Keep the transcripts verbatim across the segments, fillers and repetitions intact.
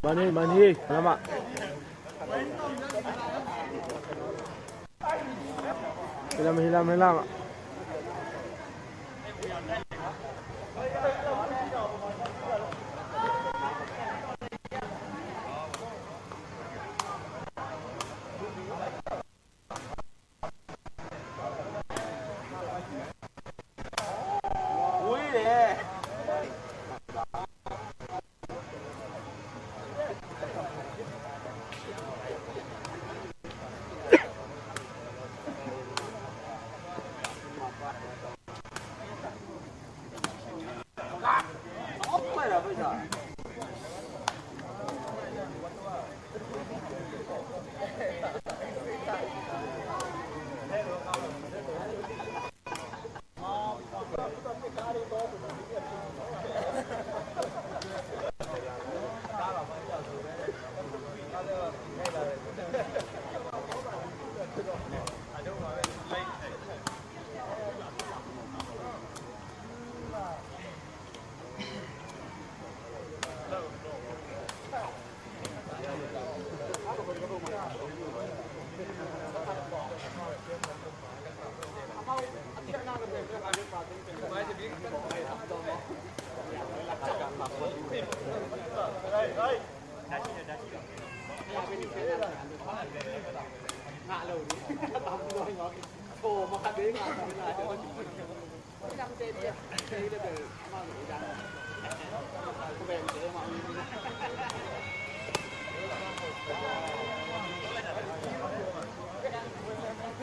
Mani, mani, lama. Hilam, hilam, hilam.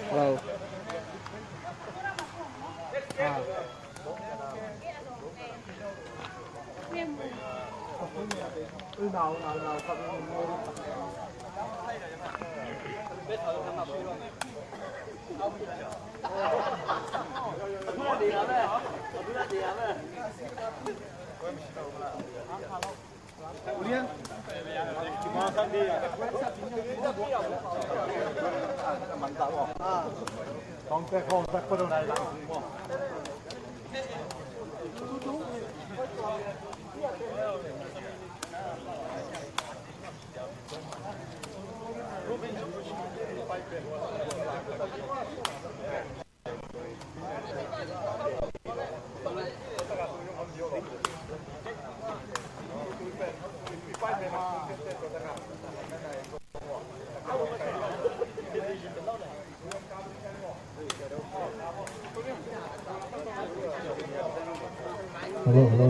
Hello. Ah. Hello, hello.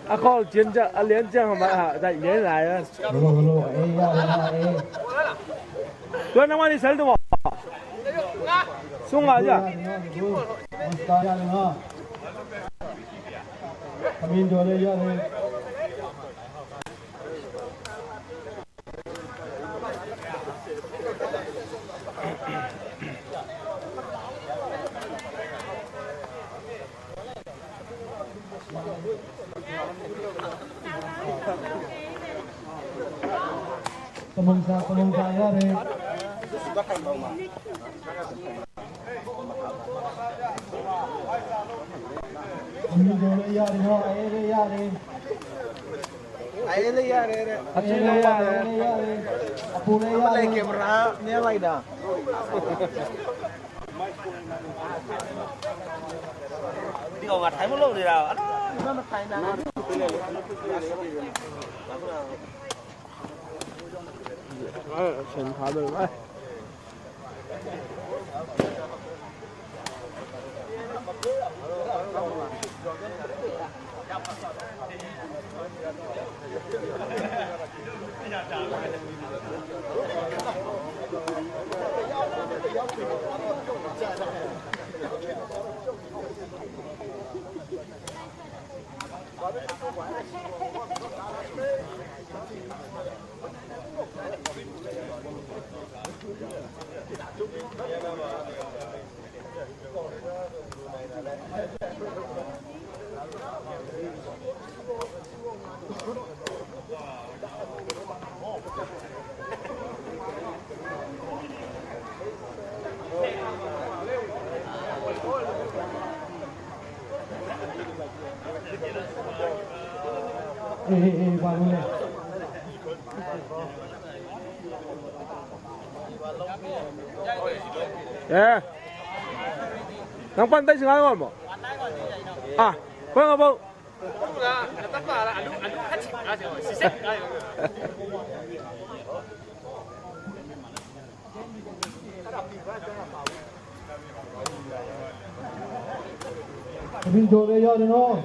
A call cian ciang, a lian ciang hama ha, dai lian lai a. Hello, hello. Eh, ya, ya, eh. Tuan nang mani sel tu mo. Sung a ya. Master ya, ya. Amin jo le ya le. Tamang sa, tamang sa ya re. Amin jo le ya re, no, ae le ya re. Ae le ya re re. Ae le ya re, ae le ya re. Apu le ya re. Apu le camera ne lai da. Di ko ngat hai mo lo di da. Aduh, gimana thai na? Sen pha bel mai. Eh, eh, eh, bangun deh. Eh. Nang pan tai singai ngol mo. Ah, kau ngapa? Kabin jo le ya de no.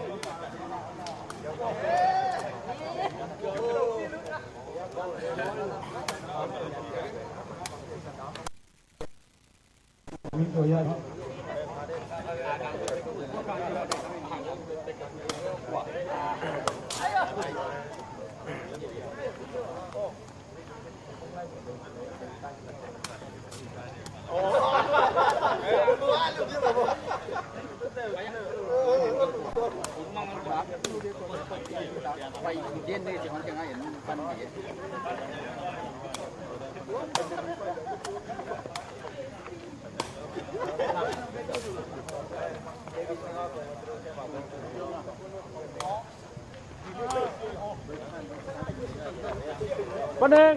Paneng.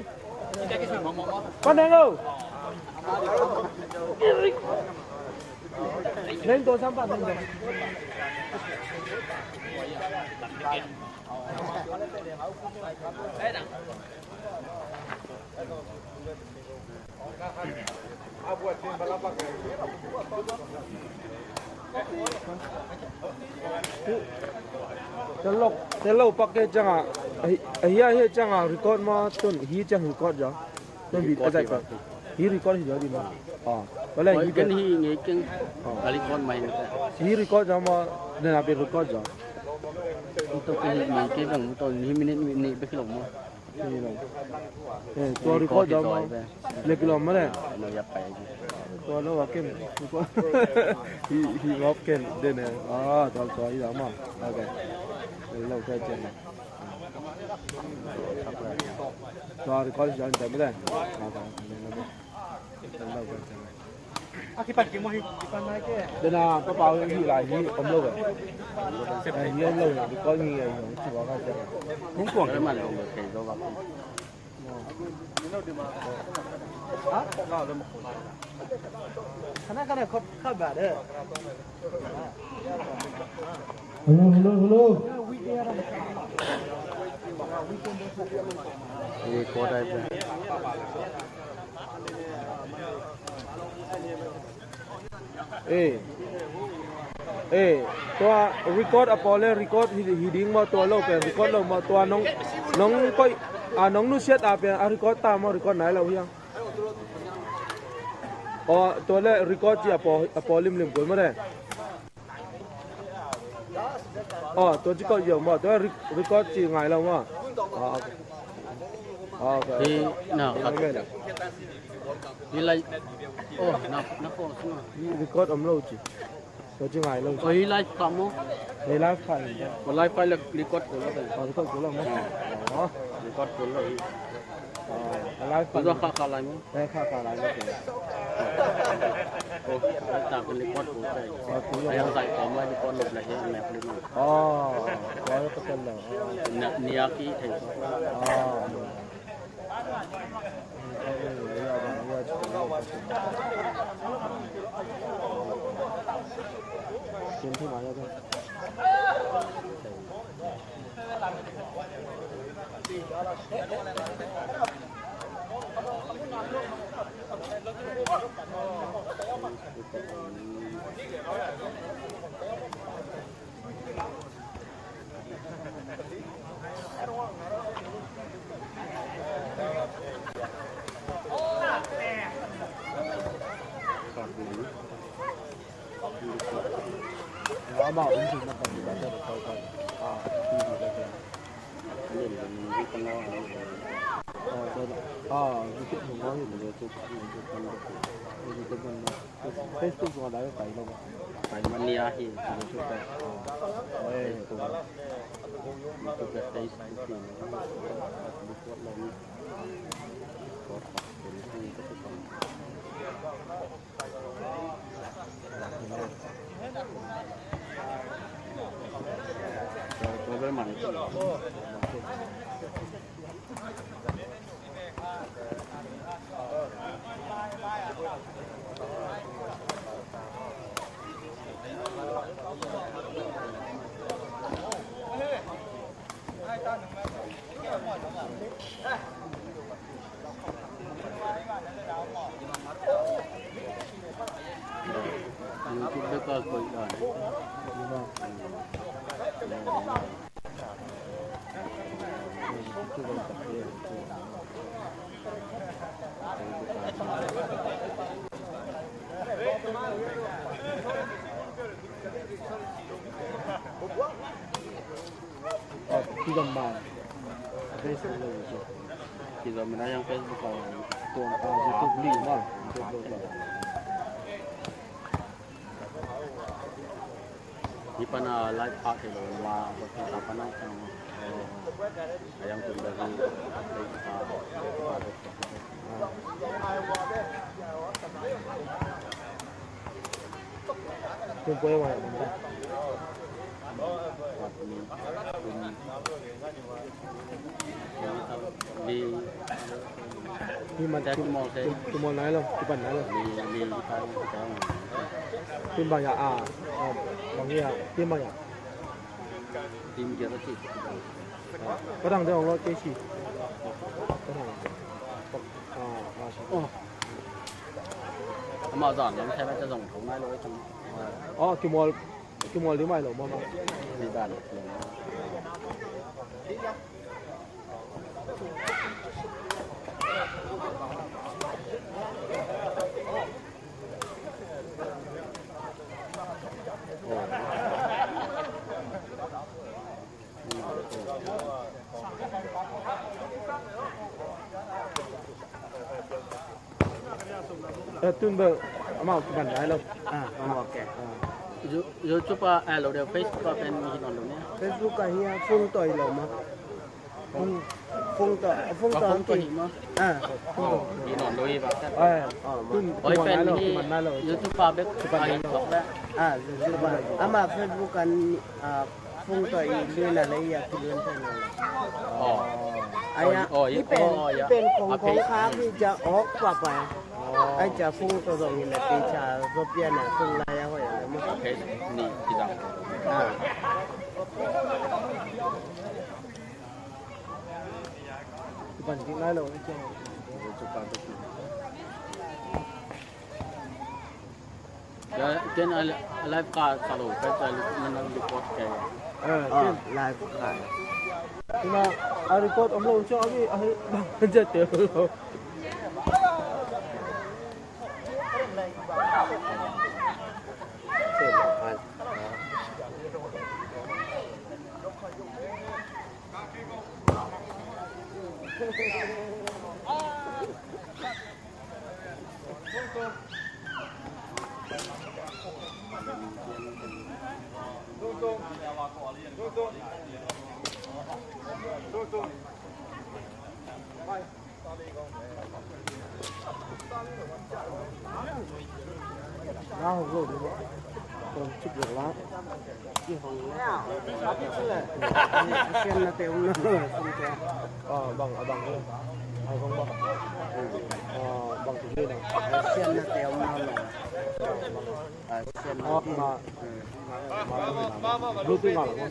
Paneng oh. Neng to sampan neng to. Telok, telok pakai canga. Ahi, ahi, ahi canga record ma tun hi cang record ja. Tun bit ajai ka. Hi record hi ja di ma. Ah, wala hi kan hi ngai keng. Ah. Ka record mai na. Hi record ja ma, na na bit record ja. Ito kan hi ngai keng bang to hi minute minute bek lo ma. Hi lo. Eh, tua record ja ma. Lek lo ma le. Tua lo wa kem. Hi, hi wa kem den eh. Ah, tua tua hi la ma. Okay. Lo ka chen. Tua record hi zaw in tua bel. A kipan kim aw hi, kipan nai ke. Dena papa hi lai hi om lo ve. Hi om lo ve, record hi ai hong ci wa ka cia. Hong kuang man lo ve thei zo va. Ha? Kana kana khop khop ba de. Hello, hello, hello. Record ai pe. Eh. Eh, tua record a pawl le record hi, hi ding maw, tua lo pen record lo maw, tua nong, nong koih, a, nong nusiat a pen a record ta maw, record nai lo hiang. Aw, tua le record ci a pawl, a pawl limlim kul maw le. Aw, tua ci koih ziau maw, tua re-, record ci ngai lo maw. Aw, ok. Aw, ok, ok. Hi, na, khat. Hi lai. Oh, na, na ko sung a. Record om lo ci. Tua ci ngai lo. Oh, hi live kha maw? Hi live kha. Oh, live kha le record kul lo. Oh, record kul lo maw. Oh. Record kul lo. Oh, live kha. Tua kha kha lai maw? Eh, kha kha lai maw. Oh, ta kul record kul lo. Oh, kul lo. Ai ang sai kom lai record lo lai hi ang lai kul lo. Oh, tua lo kul lo. Na, nia ki thei. Oh. Facebook sungah direct pai lo. Pai mania hi. Facebook pai. Oi. Facebook pai, Facebook hi. Report lo ni. Report pa. Problem mana tu? Kizom man. Facebook lo, YouTube. Kizom man a yang Facebook lo. Tuang, ah, YouTube link lo. YouTube lo. Hi pan a live pha thei lo ma, ko ta pan a chang. A yang tun da hi. Tun poi wa. Hi man, kimawl nai lo, kipan nai lo. Hi bang ya a, bang ya, hi bang ya. Ka dang deuh lo kei si. Ka dang. Ah, ah, si. Amah zan lam thai mai ta zong thong nai lo ai tang. Oh, kimawl, kimawl di mai lo mama. Di dan. Eh, tun bel amau kiban lai lo. Ah, ah, ok. Ah. You-, YouTube ah, eh, lo deuh Facebook ah pen hi nawn lo ne. Facebook ah hi a full toy lo ma. Fung, Fung Tawh, Fung Tawh, Fung Tawh hi maw? Ah. Oh, hi nawn lo hi ba? Ah, oh, oi, pen hi YouTube pa bek pa hi tawh le. Ah, YouTube pa. Ama Facebook kan, ah, Fung Tawh i luina le i a kilun pen. Oh. Ai a, oh, i pen, oh, i pen kong kong kha hi ja ok pa pa. Ai ja Fung Tawh zong i le pi cha zo pian a Fung lai a hoi a le maw. Okay, ni ki zang. Ah. Ban ding lai lo ni. Ya, ken a, a live ka sa lo, ka sa li-, na, na record ka. Ah, ken live ka. Tuna a record om lo, so abi, ai, bang ja te lo. Sian na te um na. Ah, bang, ah, bang. Ah, bang, bang. Ah, bang tu na. Sian na te um na. Ah, sian na te. Bluetooth ngah lo.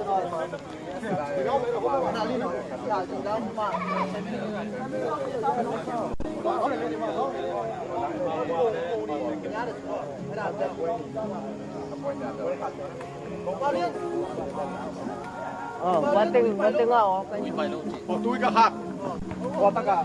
Ɔ, kuate, kuate nga ɔ, ka ni. Ɔ, tui ka hak. Ɔ, taka.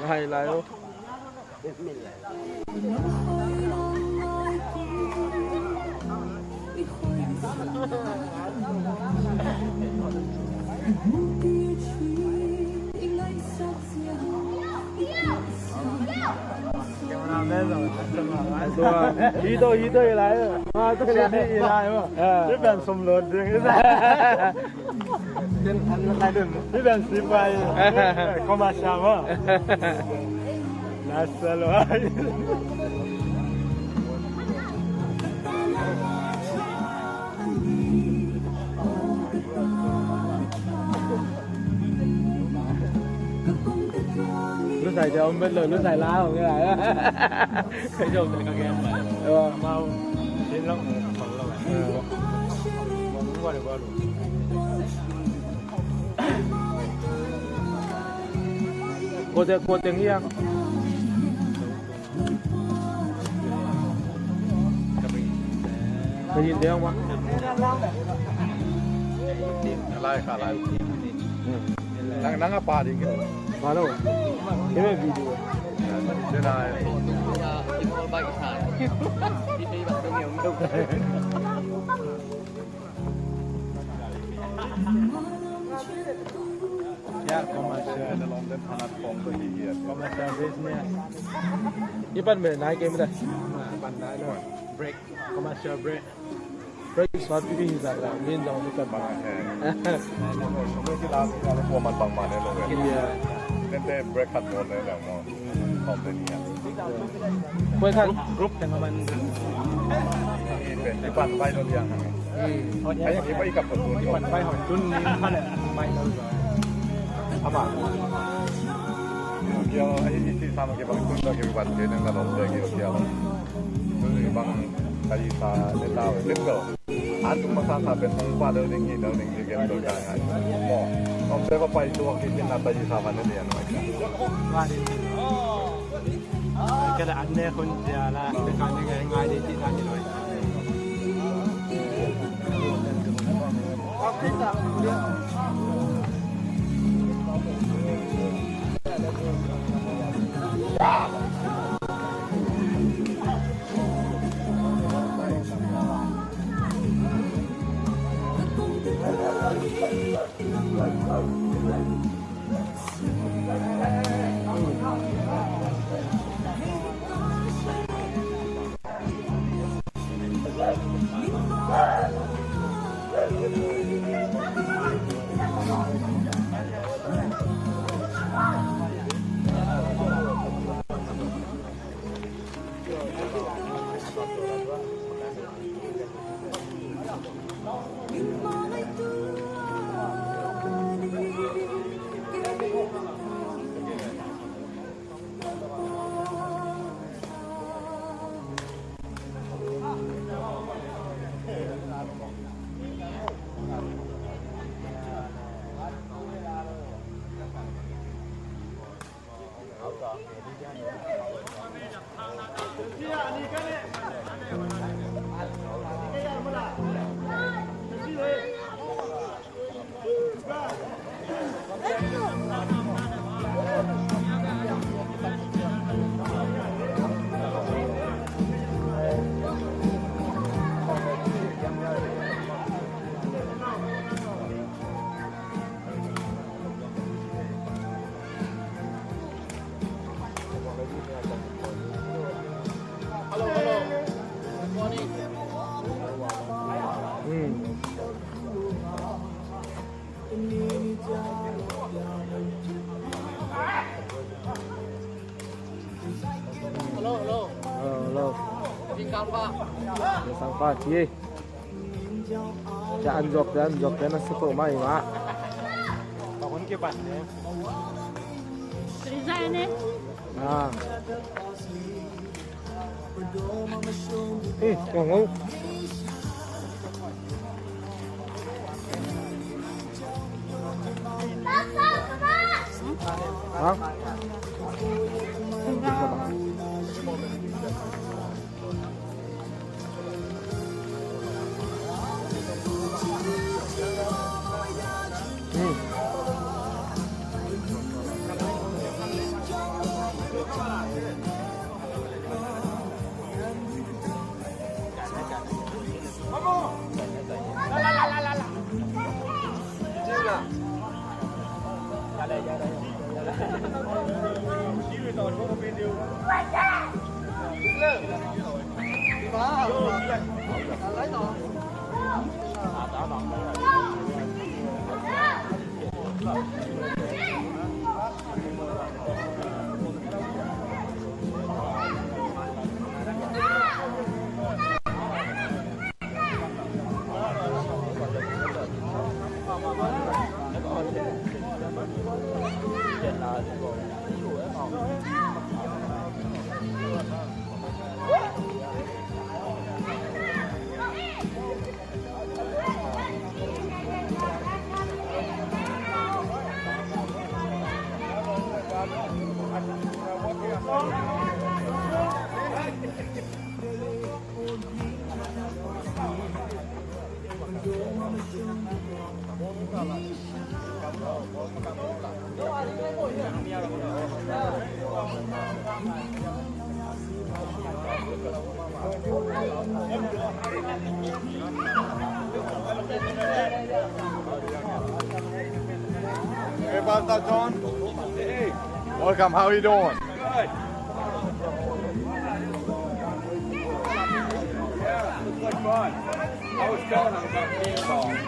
Lai, lai, oh. Hi to, hi to, hi lai. Ah, to lai. Hi lai, hi lai. Ah. Hi ben som lot ding. Hih bang sipai. Koma siapa? Nasa lo. Lusai dia ombet lo, lusai lau. Ka jom te ka gen mai. Ơ. Mau. Din long bang lo. Ơ. Ko te, ko te ngiang. Ka yin te ang ma. Lai ka lai. Nang, nang a pa ding. Hello. Keme video. Ya, commercial. Commercial business. Ipan me nai game da. Ipan nai lo. Break. Commercial break. Break is not giving his other. Min dong ni kan. Bang, eh. Break is not giving his other. Bang man, eh, lo, eh. Yeah. Then they break hard more than them, no? Company, eh. Break hard. Group, group teng man. Ipan, ipan bai lo liang. Hmm. Ai, ipan ikan pun. Ipan bai hoi tun ni. Bai lo. Ama. Kio, ai, isi sama ke bang tun lo ke ban ke nang lo ke kio. Bang, ai, sa, ne, ta, ne, lo. An tung masa sa pen hong pa dau ding hi, dau ding hi, gen dau dai hai. Mo. Om se pa pai tuak ki kin na ta yi sa van ne lian wai. Wa ding. Ka da an ne khun tia la, ka ne ngai ngai ding ti na ni loi. Sang pa ci. Ca an zuak te, an zuak te na sa ko mai ma. Ka hun ke ban de. Resign eh. Ah. Eh, kong kong. Ha? Hey, Pastor John. Hey. Welcome. How you doing? Good. Yeah, looks like fun. I was telling him about being involved.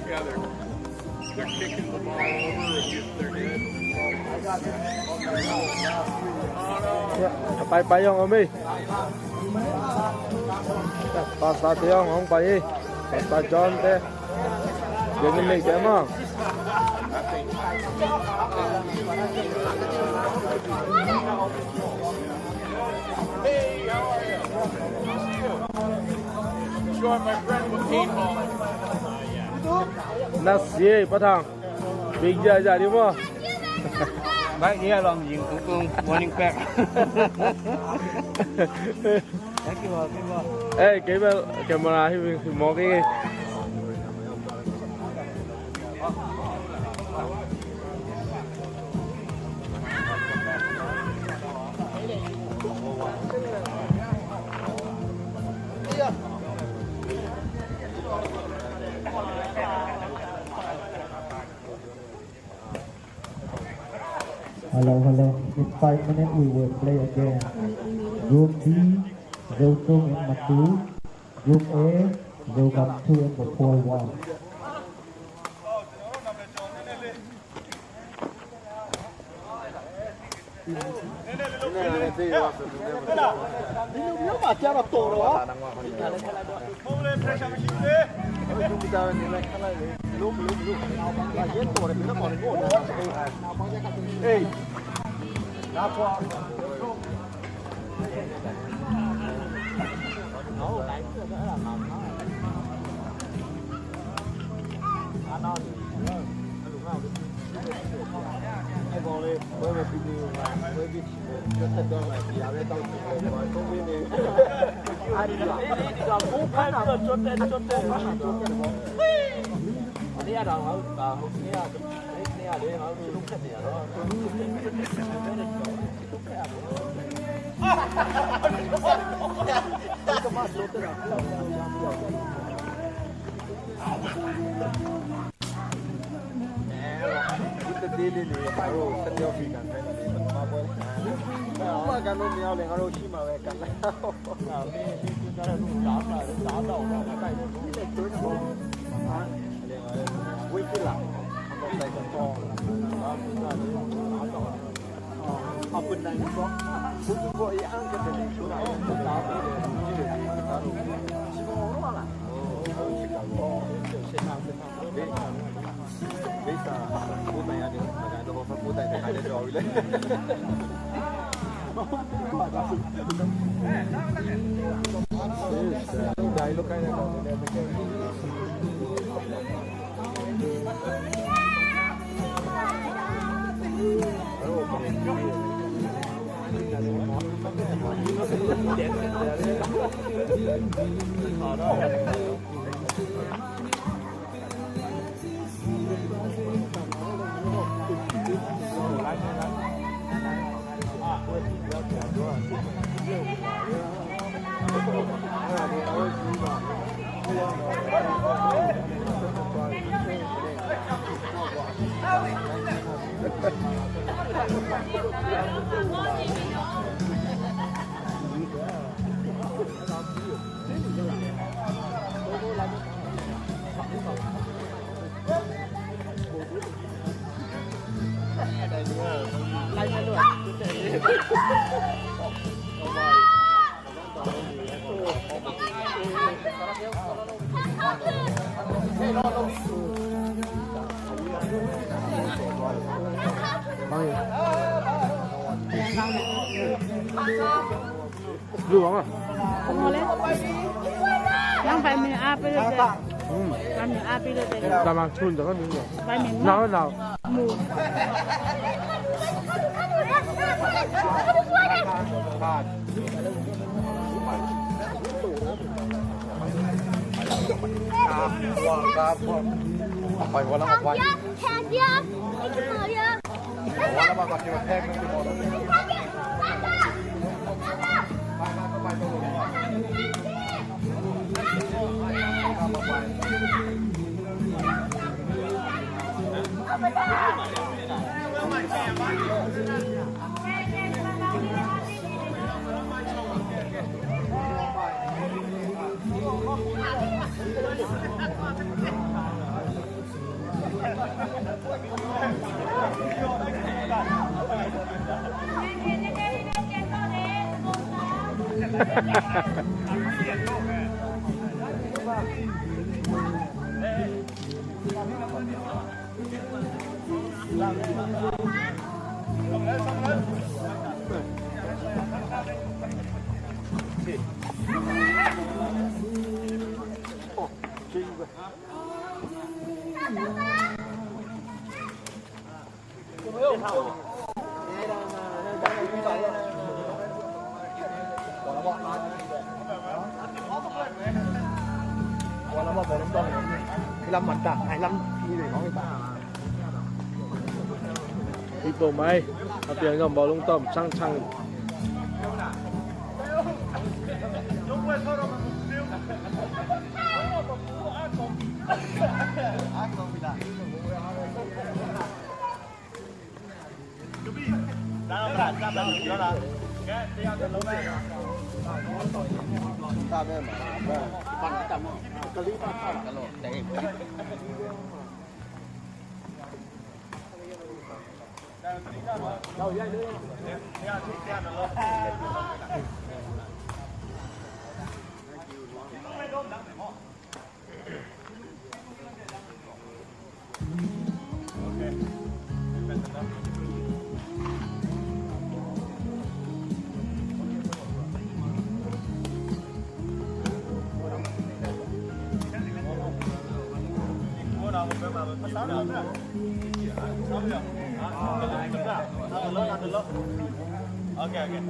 Yeah, they're, they're kicking the ball over against their head. Pai, pai, Yong, om ei. Pastor te Yong, hong pai ei. Pastor John te. Yong in nei te maw. Hey, how are you? Good to see you. Sure, my friend was eight ball. Na si ei, Pa Thang. Big ja ja di maw. Mai ni a long ying tung tung morning pack. Thank you, thank you. Ei, kei bel camera hi, hi mawk ing ei. Hello, hello. In five minutes, we will play again. Group B, Zotung and Matu. Group A, Zogam two and Bapol one. Hey. Luang ah. Kung hole. Yang bai min a pe de. Hmm. Bai min a pe de. Bai min. Nau nau. Mu. People mai, a piang gam bawlung tom, chang chang. Okay, okay.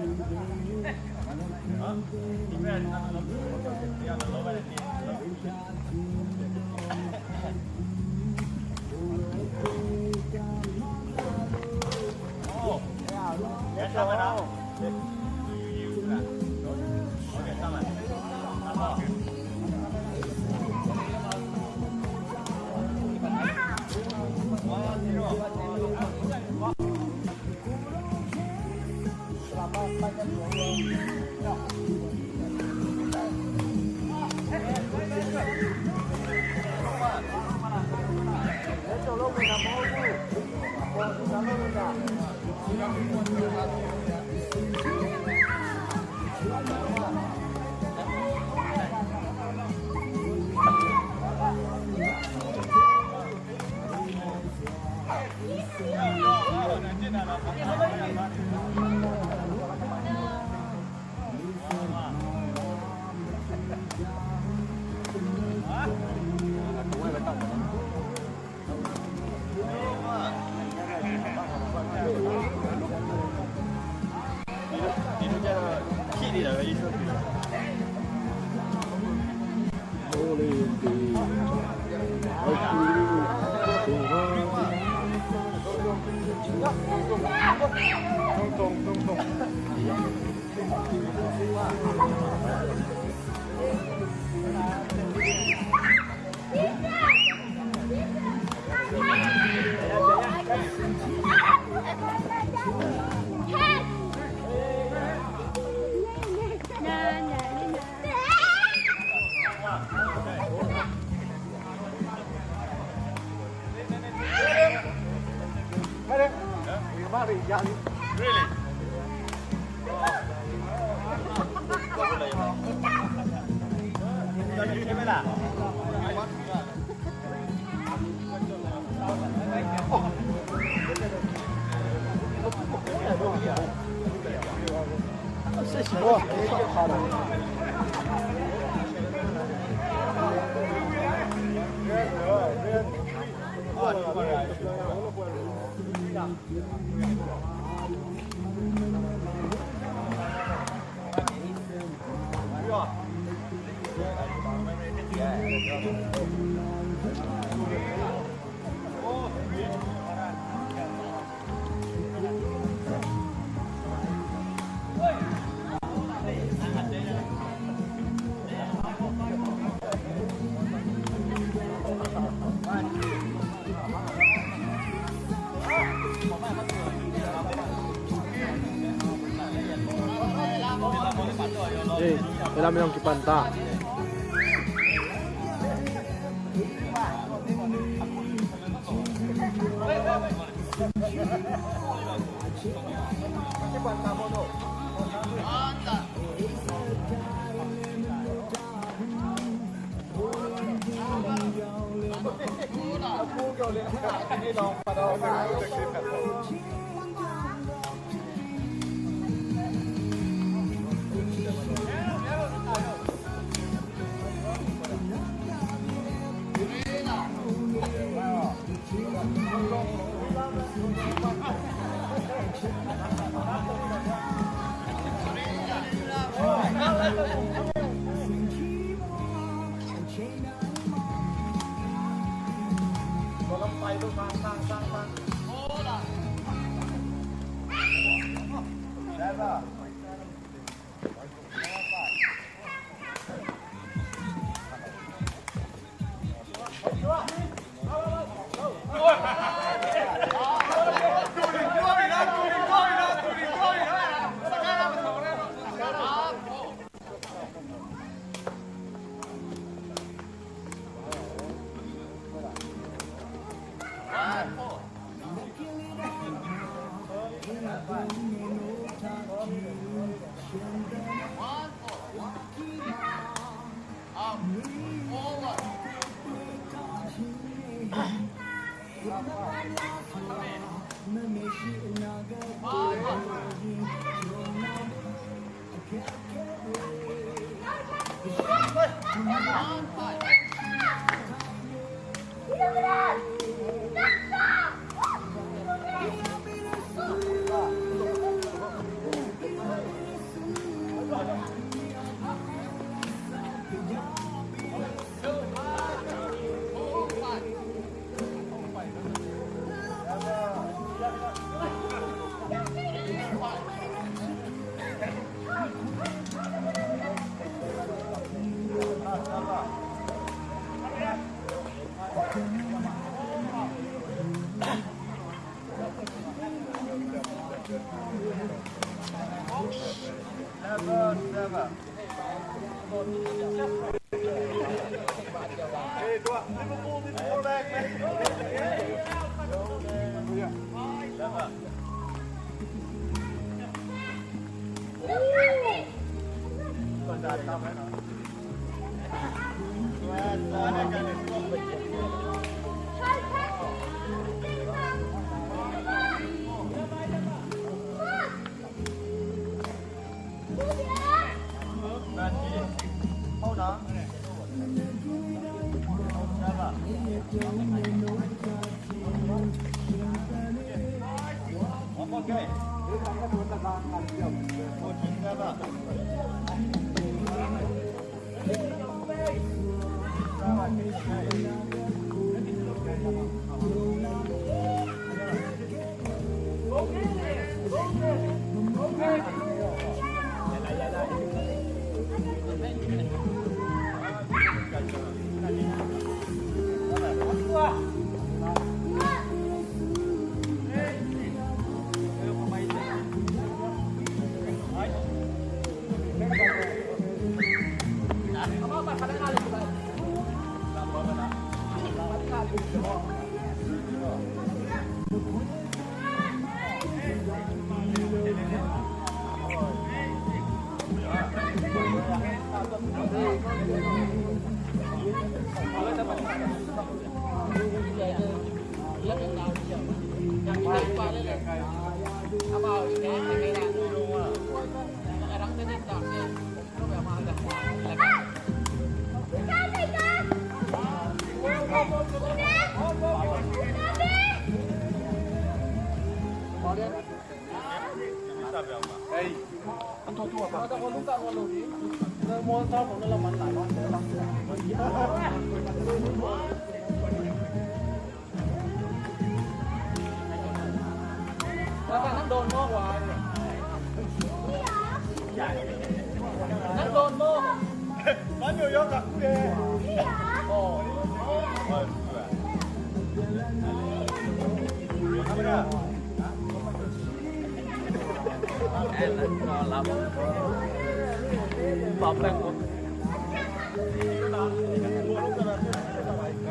Eh, ela mi ong kipan ta.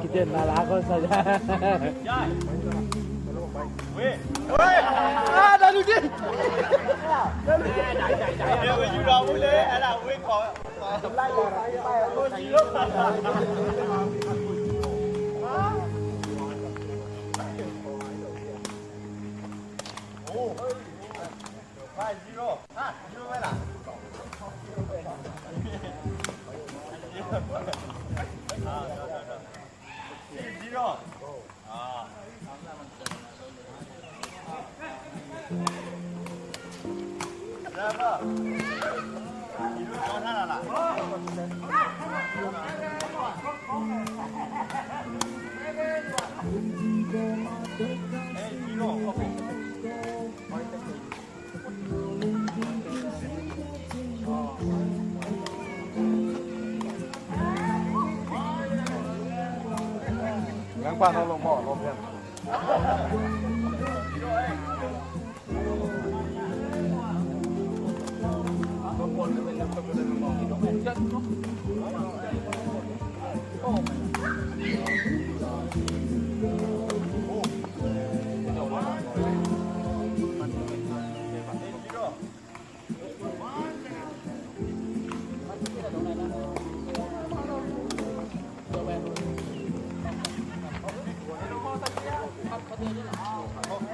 Kita nak lakukan saja. Ah, dah lagi.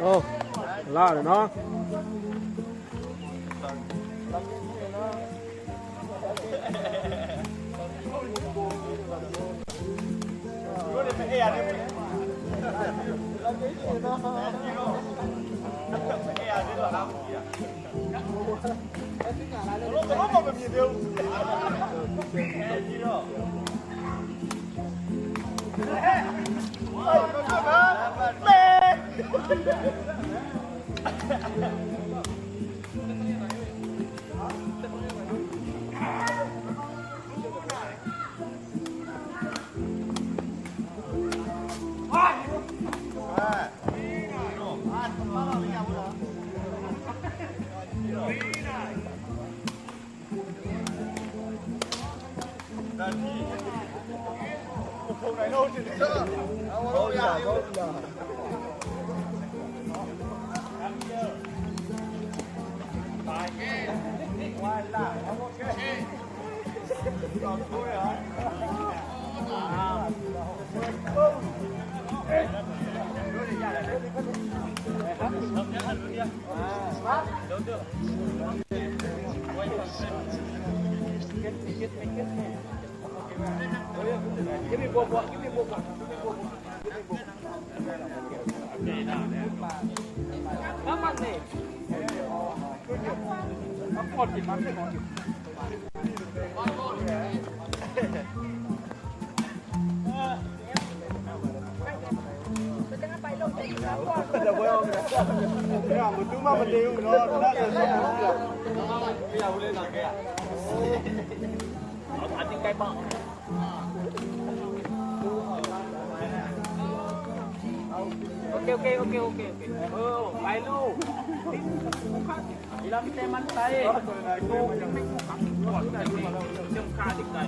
Ồ, là rồi nó. Ok, ok, ok, ok, ok. Ờ, bài lu. Ilam teman tai. Itu ini. Wah, ini. Yang kali kai.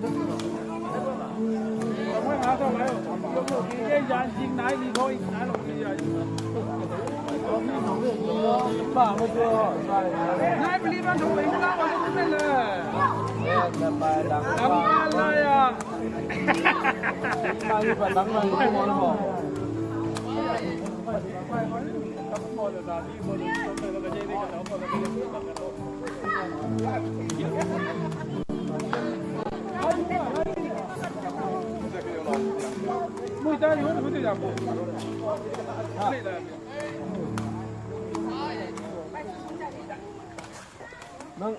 Nang,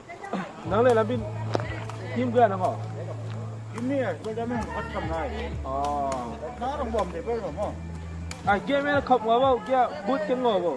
nang le Lam Bin team kua na maw? Team ni, eh, kua na maw, khat kam nai. Oh. Na rong bom de, bom bom. Ai, game na khop ngau bo, game boot ken ngau bo.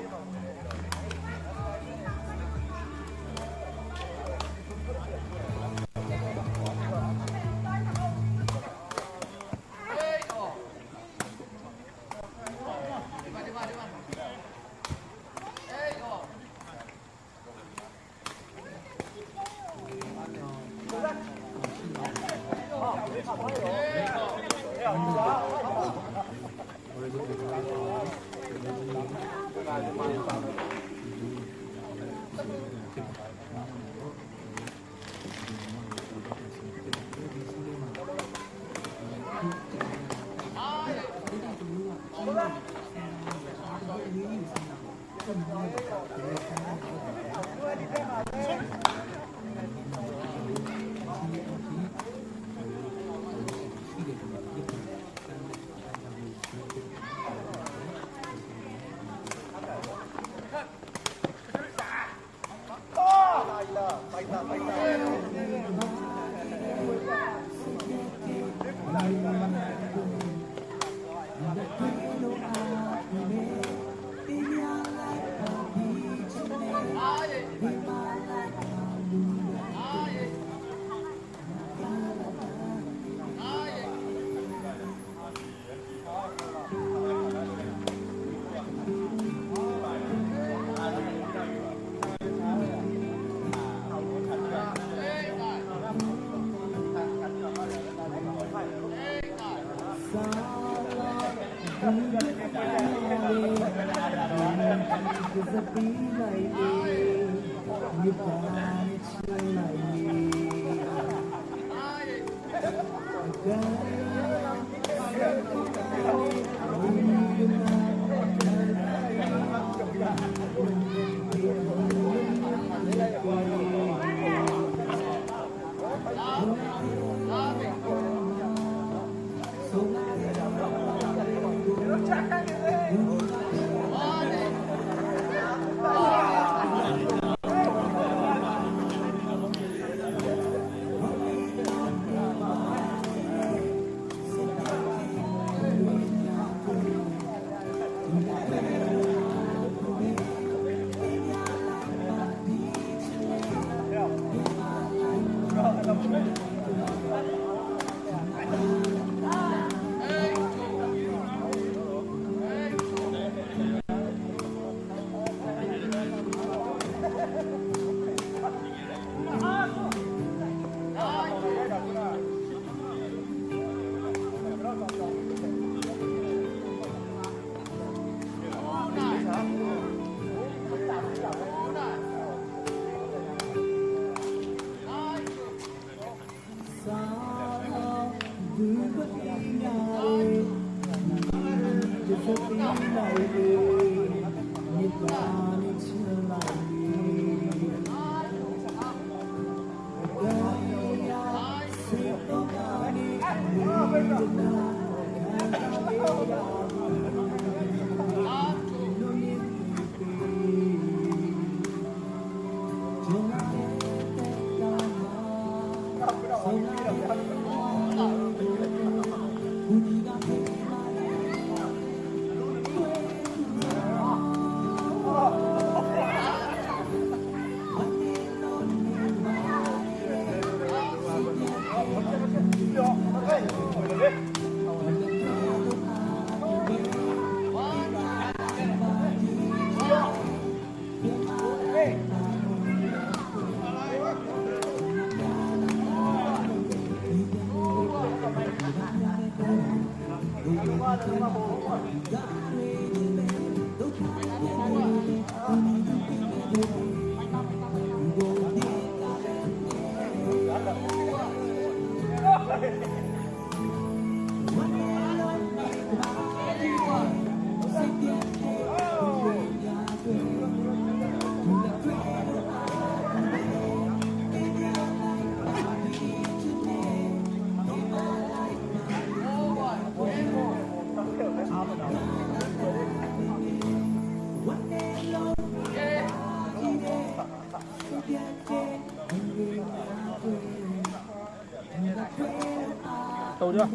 Tau dia.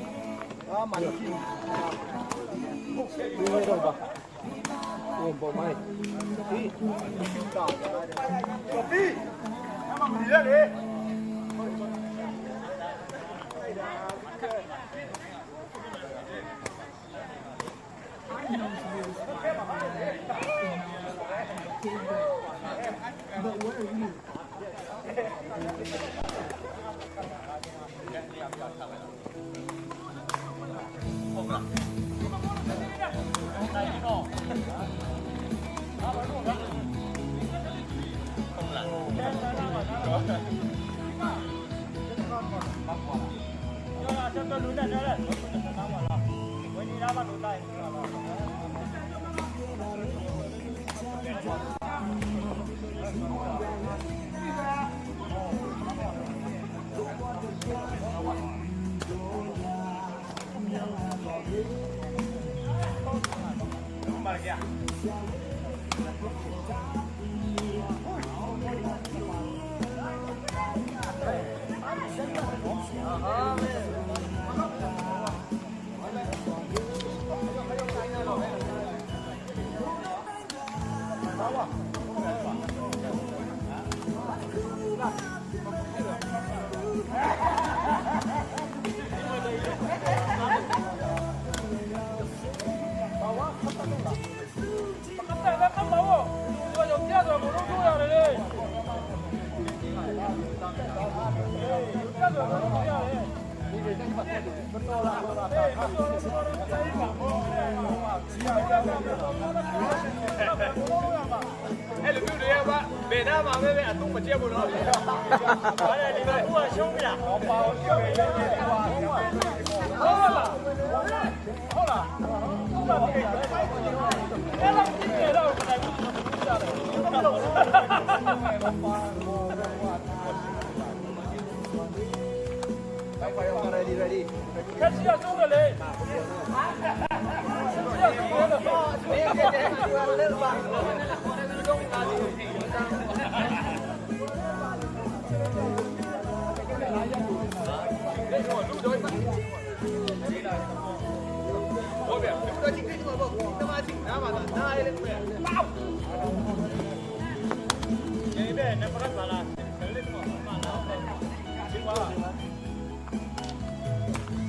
Ui, bawm mai.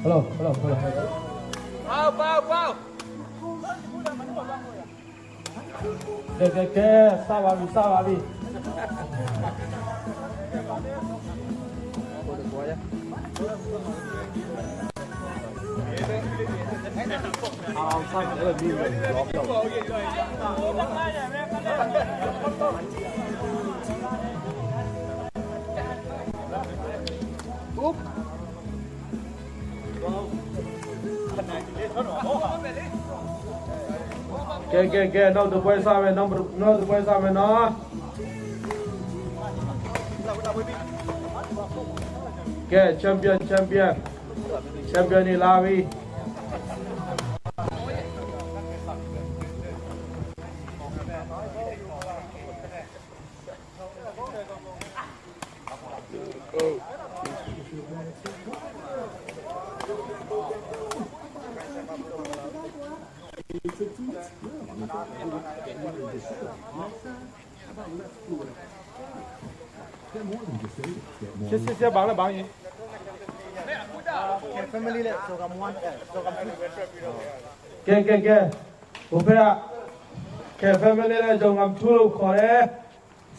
Hello, hello, hello. Pau, pau, pau. Ke, ke, ke, sawa mi, sawa mi. Ke, ke, ke, no tu poi sa me, no, no tu poi sa me, no. Ke, champion, champion. Champion ni lawi. Sia, sia, sia, bang la, bang in. Ke family le Zogam one, eh, Zogam two. Ke, ke, ke. Pu Phe ah. Ke family le Zogam two lo khawh le.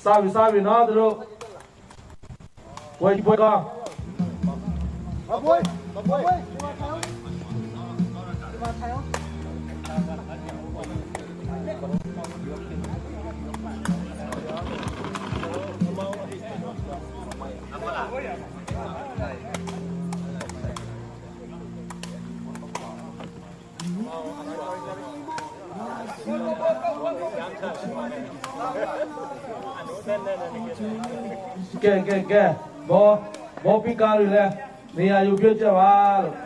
စပြီ စပြီနော် သူတို့။ ပွဲကြီး ပွဲကောင်း။ ကဲ ကဲ ကဲ ဘော ဘော ပြီးကားတွေလဲ နေရာယူပြကြပါလို့။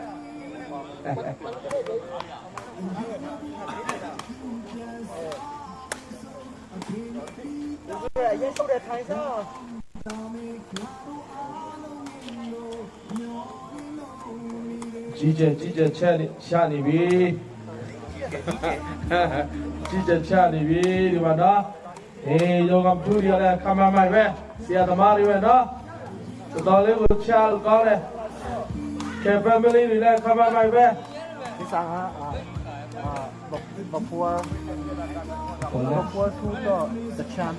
ကြီးကျယ် ကြီးကျယ်ချနေ ချနေပြီ။ ကြီးကျယ်ချနေပြီ ဒီမှာနော်။ အေး ယောဂမ်ထူးတွေကလည်း ခပ်မိုက်မိုက်ပဲ။ ဆရာသမားတွေပဲနော်။ တော်တော်လေးကို ချလို့ကောင်းတယ်။ ကဲ family တွေလည်း ခပ်မိုက်မိုက်ပဲ။ ဒီစားက အာ အာ ဘ ဘ ဘ ဘ ဘ ဘ ထူးတော့ တစ်ချမ်း။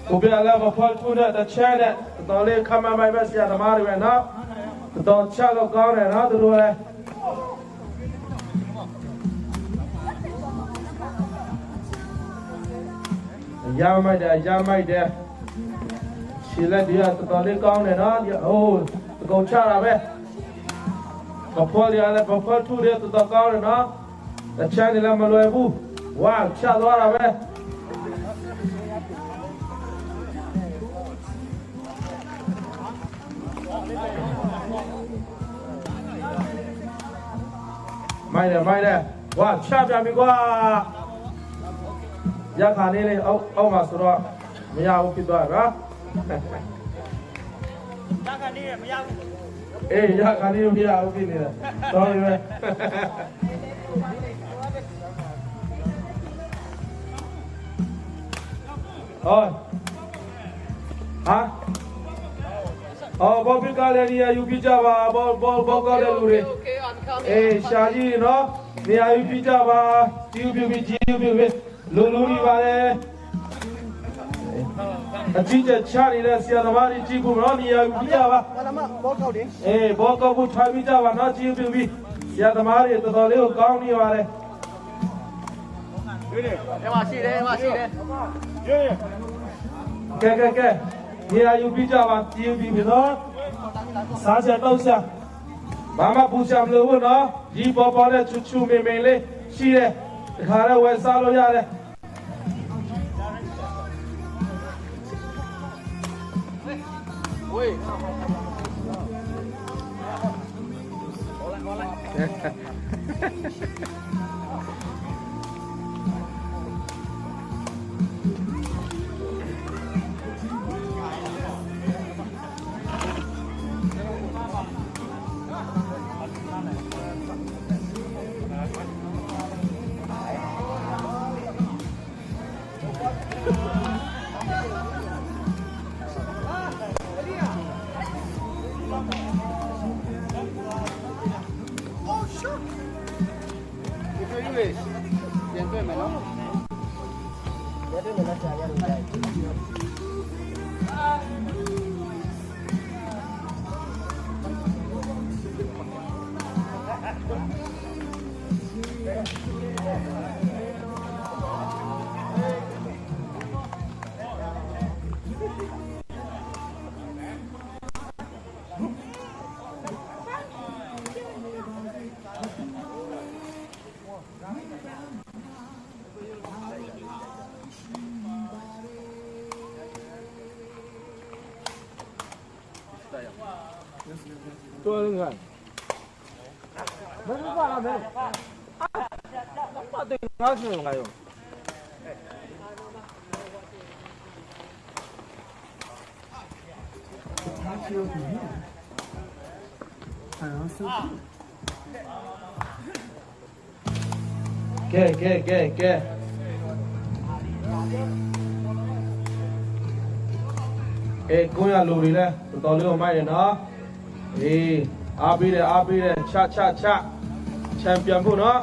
ကိုပြလည်း ဘ ဘ ထူးနဲ့ တစ်ချမ်းနဲ့ တော်တော်လေး ခပ်မိုက်မိုက်ပဲ ဆရာသမားတွေပဲနော်။ တော်တော်ချလို့ကောင်းတယ်နော် သူတို့လည်း။ အရမ်းမိုက်တယ် အရမ်းမိုက်တယ်။ ခြေလက်တွေက တော်တော်လေးကောင်းတယ်နော်။ ဒီ အိုး သကုံချတာပဲ။ ပဖော်တွေကလည်း ပဖော်ထူတွေက တော်တော်ကောင်းတယ်နော်။ တစ်ချမ်းတွေလည်း မလွယ်ဘူး။ ဝါ ချသွားတာပဲ။ မိုက်တယ် မိုက်တယ်။ ဝါ ချပြန်ပြီကွာ။ ရပ်ခါနေလေ အောက် အောက်မှာဆိုတော့ မရဘူးဖြစ်သွားတယ်နော်။ ရပ်ခါနေတယ် မရဘူး။ အေး ရပ်ခါနေလို့ မရဘူးဖြစ်နေတယ်။ Sorry ပဲ။ ဟော ဟာ အော် ဘောပစ်ကားလည်း နေရာယူပြကြပါ။ ဘော ဘော ဘောကောက်တဲ့လူတွေ။ အေး ရှာကြီးတွေနော်။ နေရာယူပြကြပါ။ ကျေးဇူးပြုပြီ ကျေးဇူးပြုပြီ။ လူလူနေပါတယ်။ အကြီးကျယ်ချနေတဲ့ ဆရာသမားတွေ ကြည့်ဖို့နော်။ နေရာယူပြကြပါ။ အေး ဘောကောက်ဖို့ ထားပြကြပါနော်။ ကျေးဇူးပြုပြီ။ ဆရာသမားတွေ တော်တော်လေးကို ကောင်းနေပါတယ်။ ကဲ ကဲ ကဲ နေရာယူပြကြပါ။ ကျေးဇူးတင်ပြီနော်။ စားစရာ သောက်စရာ ဘာမှပူစရာမလိုဘူးနော်။ ရေပေါပေါနဲ့ ချူချူမင်းမင်းလေးရှိတယ်။ တခါတည်းဝယ်စားလို့ရတယ်။ Okay, okay, okay, okay. အဲ ကိုယ့်ရလူတွေလည်း တော်တော်လေးကို မိုက်တယ်နော်။ အေး အားပေးတယ် အားပေးတယ်။ ချ ချ ချ ချန်ပီယံဖို့နော်။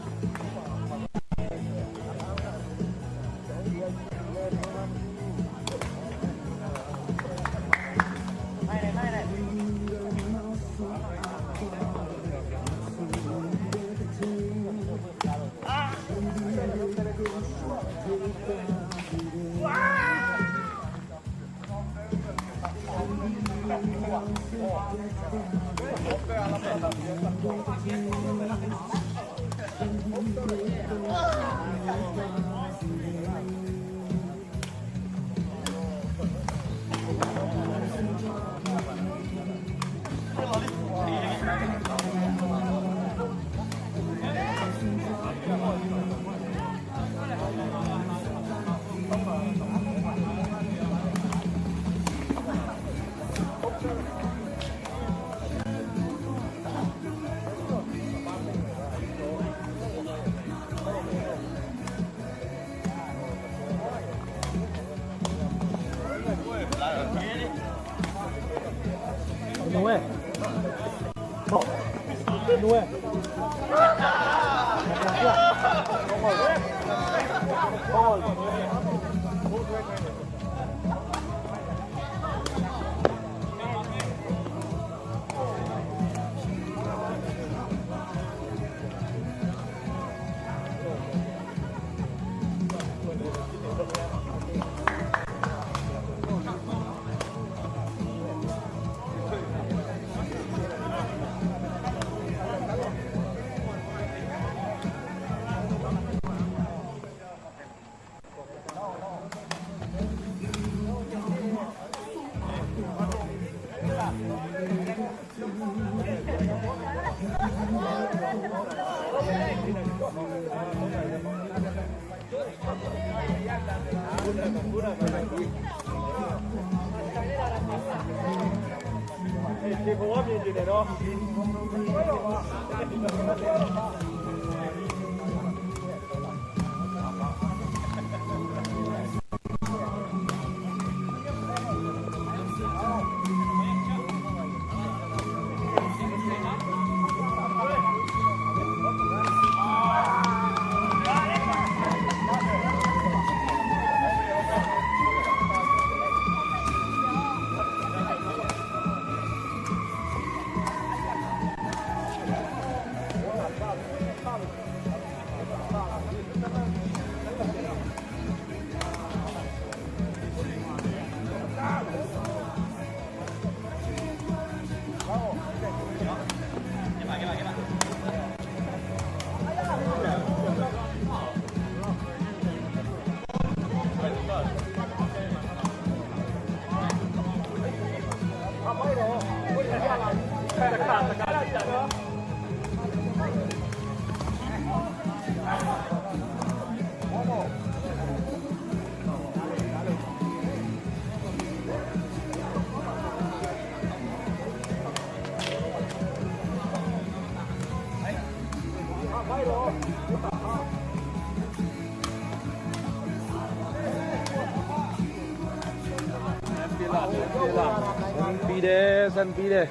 Sanpide, sanpide.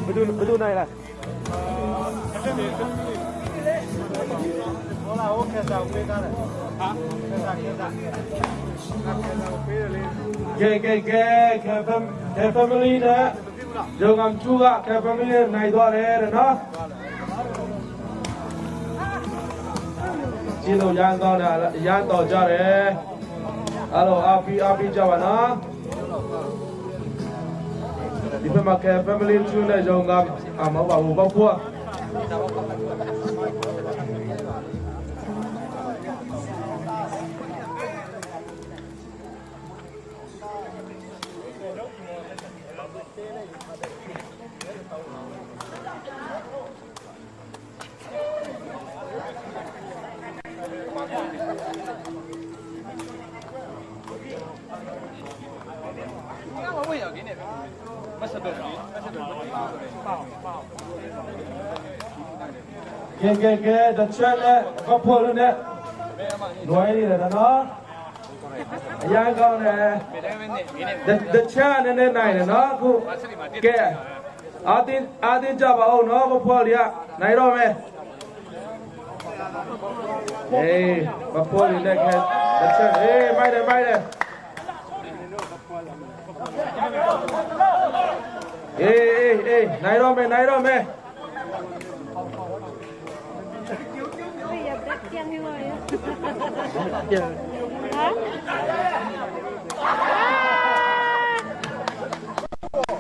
Betul, betul naik lah. Ke, ke, ke, ke fam-, ke family နဲ့ Zogam Chu က ke family နဲ့ နိုင်သွားတယ်တဲ့နော်။ ကျေးဇူးရမ်းကောင်းတယ်၊ ရမ်းတော်ကြတယ်။ အားလုံးအားပေး အားပေးကြပါနော်။ ဒီဘက်မှာ ကဲ family two နဲ့ ရုံက အာ မဟုတ်ပါဘူး ပေါ့ကွာ။ ကဲ ကဲ ကဲ တစ်ချက်နဲ့ ဘတ်ဖိုးလို့နဲ့ လွဲနေတယ်နော်။ အရမ်းကောင်းတယ်။ တစ် တစ်ချက်နဲ့နဲ့နိုင်တယ်နော်။ အခု ကဲ အားတင်း အားတင်းကြပါဦးနော်။ ဘတ်ဖိုးတွေက နိုင်တော့မယ်။ အေး ဘတ်ဖိုးတွေနဲ့ ကဲ တစ်ချက်။ အေး မိုက်တယ် မိုက်တယ်။ အေး အေး အေး နိုင်တော့မယ် နိုင်တော့မယ်။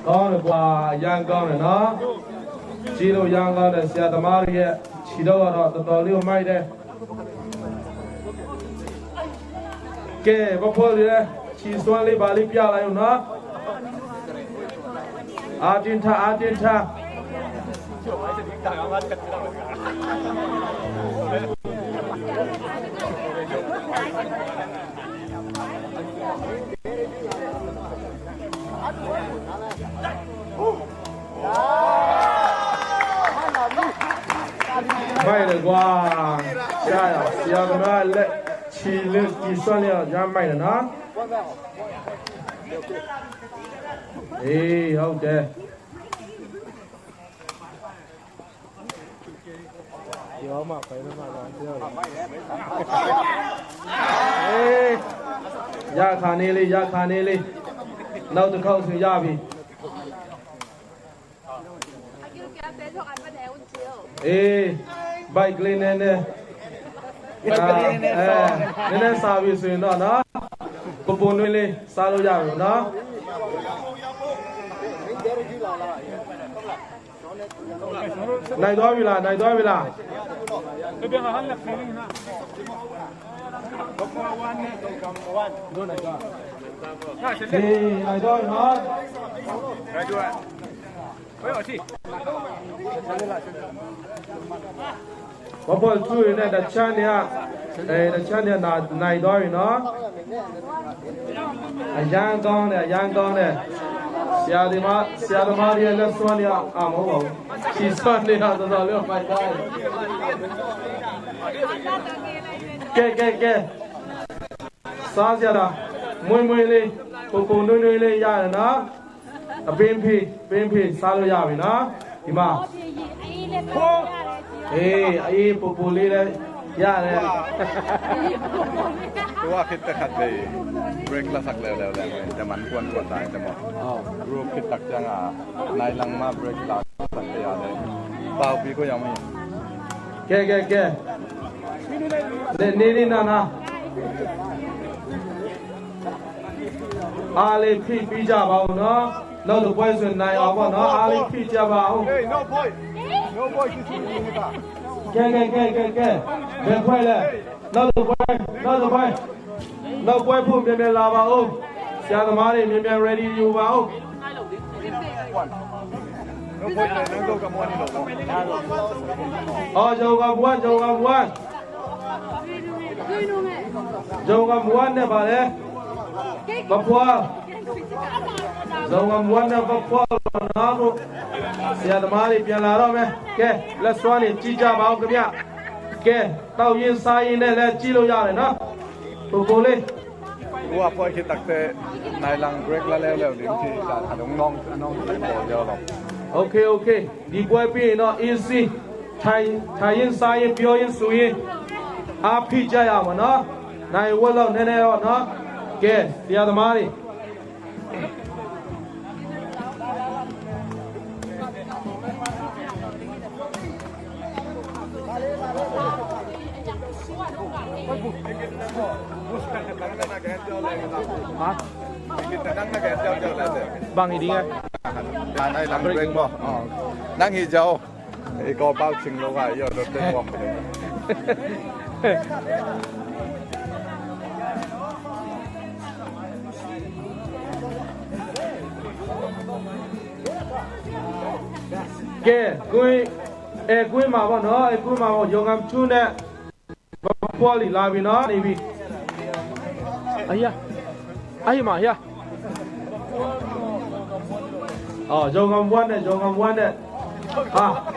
ကောင်းတယ်ကွာ၊ အရမ်းကောင်းတယ်နော်။ ကြည့်လို့ရမ်းကောင်းတယ်၊ ဆရာသမားတွေရဲ့ ခြေထောက်ကတော့ တော်တော်လေးကိုမိုက်တယ်။ ကဲ ဘတ်ဖိုးတွေလည်း ခြေစွမ်းလေး ဘာလေးပြလိုက်ဦးနော်။ အားတင်းထား၊ အားတင်းထား။ မိုက်တယ်ကွာ။ ဆရာ၊ ဆရာသမား လက် ခြေလေး ခြေစွမ်းလေးက ရမ်းမိုက်တယ်နော်။ အေး ဟုတ်တယ်။ အေး ရခါနေလေ၊ ရခါနေလေ။ နောက်တစ်ခေါက်ဆိုရပြီ။ အေး ဘိုက်ကလေးနည်းနည်း ဘိုက်ကလေးနည်းနည်း အဲ စား နည်းနည်းစားပြီဆိုရင်တော့နော် ပူနွေးလေး စားလို့ရပြီနော်။ နိုင်သွားပြီလား၊ နိုင်သွားပြီလား။ Hey, I don't know. What about you in the chan ya? Hey, the chan ya na nai doi no. A young gong there, a young gong there. Siadima, siadima dia left one ya. Ah, mo mo. She's one ya. That's a little my guy. Ke ke ke. Sa siada. Mui mui li. Pu pu nui nui li ya na. A pin phi, pin phi, sa lo ya wi na. Ima. Eh, ai pu pu li le. Ya le. Tua khit te khat vei. Break la sak leu leu le. Te man kuan kuan dai te mo. Group khit tak ciang a. Nai lang ma break la sak te ya le. Pau pi ko ya mi. Ke ke ke. Le ni ni na na. Ali phi pi ja ba u no. No the boys when nai a ba no. Ali phi ja ba u. Hey, no boy. No boy, this one is not. Ke ke ke ke ke. Be boy le. No the boy. No the boy. No boy phu me me la ba u. Sia the mari me me ready you ba u. No boy, no go come on. Oh, Zogam one, Zogam one. Zogam one ne ba le. Ba phual. Zogam one ne ba phual na ko. Sia the mari pian la ro me. Ke, last one ni ci ja ba ko mia. Ke, tau yin sa yin ne le ci lo ya le na. Ko ko le. Ua poi ki takte nai lang break la leu leu lim ci ja. Adong nong nong ci bo leu lo. Okay, okay. Di boy pi no easy. Thai, Thai in sa in pio in su in. A phi ja ya ma no. Nai wa lo ne ne lo no. Ke, sia the mari. Ha? Bang hi ding a? Nai lang break mo. Nang hi jau. I ko pau ching lo ka, yo, do te mo. Ke, kui, e kui ma ba no, e kui ma ba yo ngam chu ne. Ba pua li la bi no, ni bi. Ahi a. Ahi ma ahi a. Oh, Zogam one ne, Zogam one ne. Ha.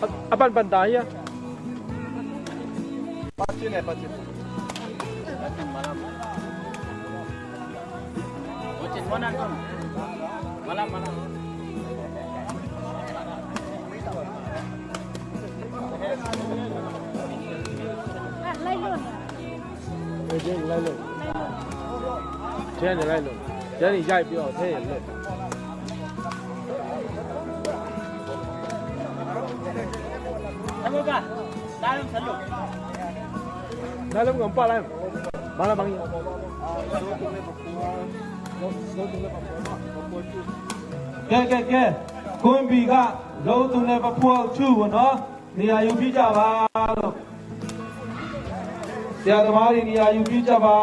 A, a pan pan ta hia. Pacin eh, pacin. Pacin malam. Nai lam ngam pa lai. Bang la bang. Ke ke ke. Kumbi ka. Zo tung le pa pual chu no. Ni a yu pi ja ba lo. Sia tamari ni a yu pi ja ba.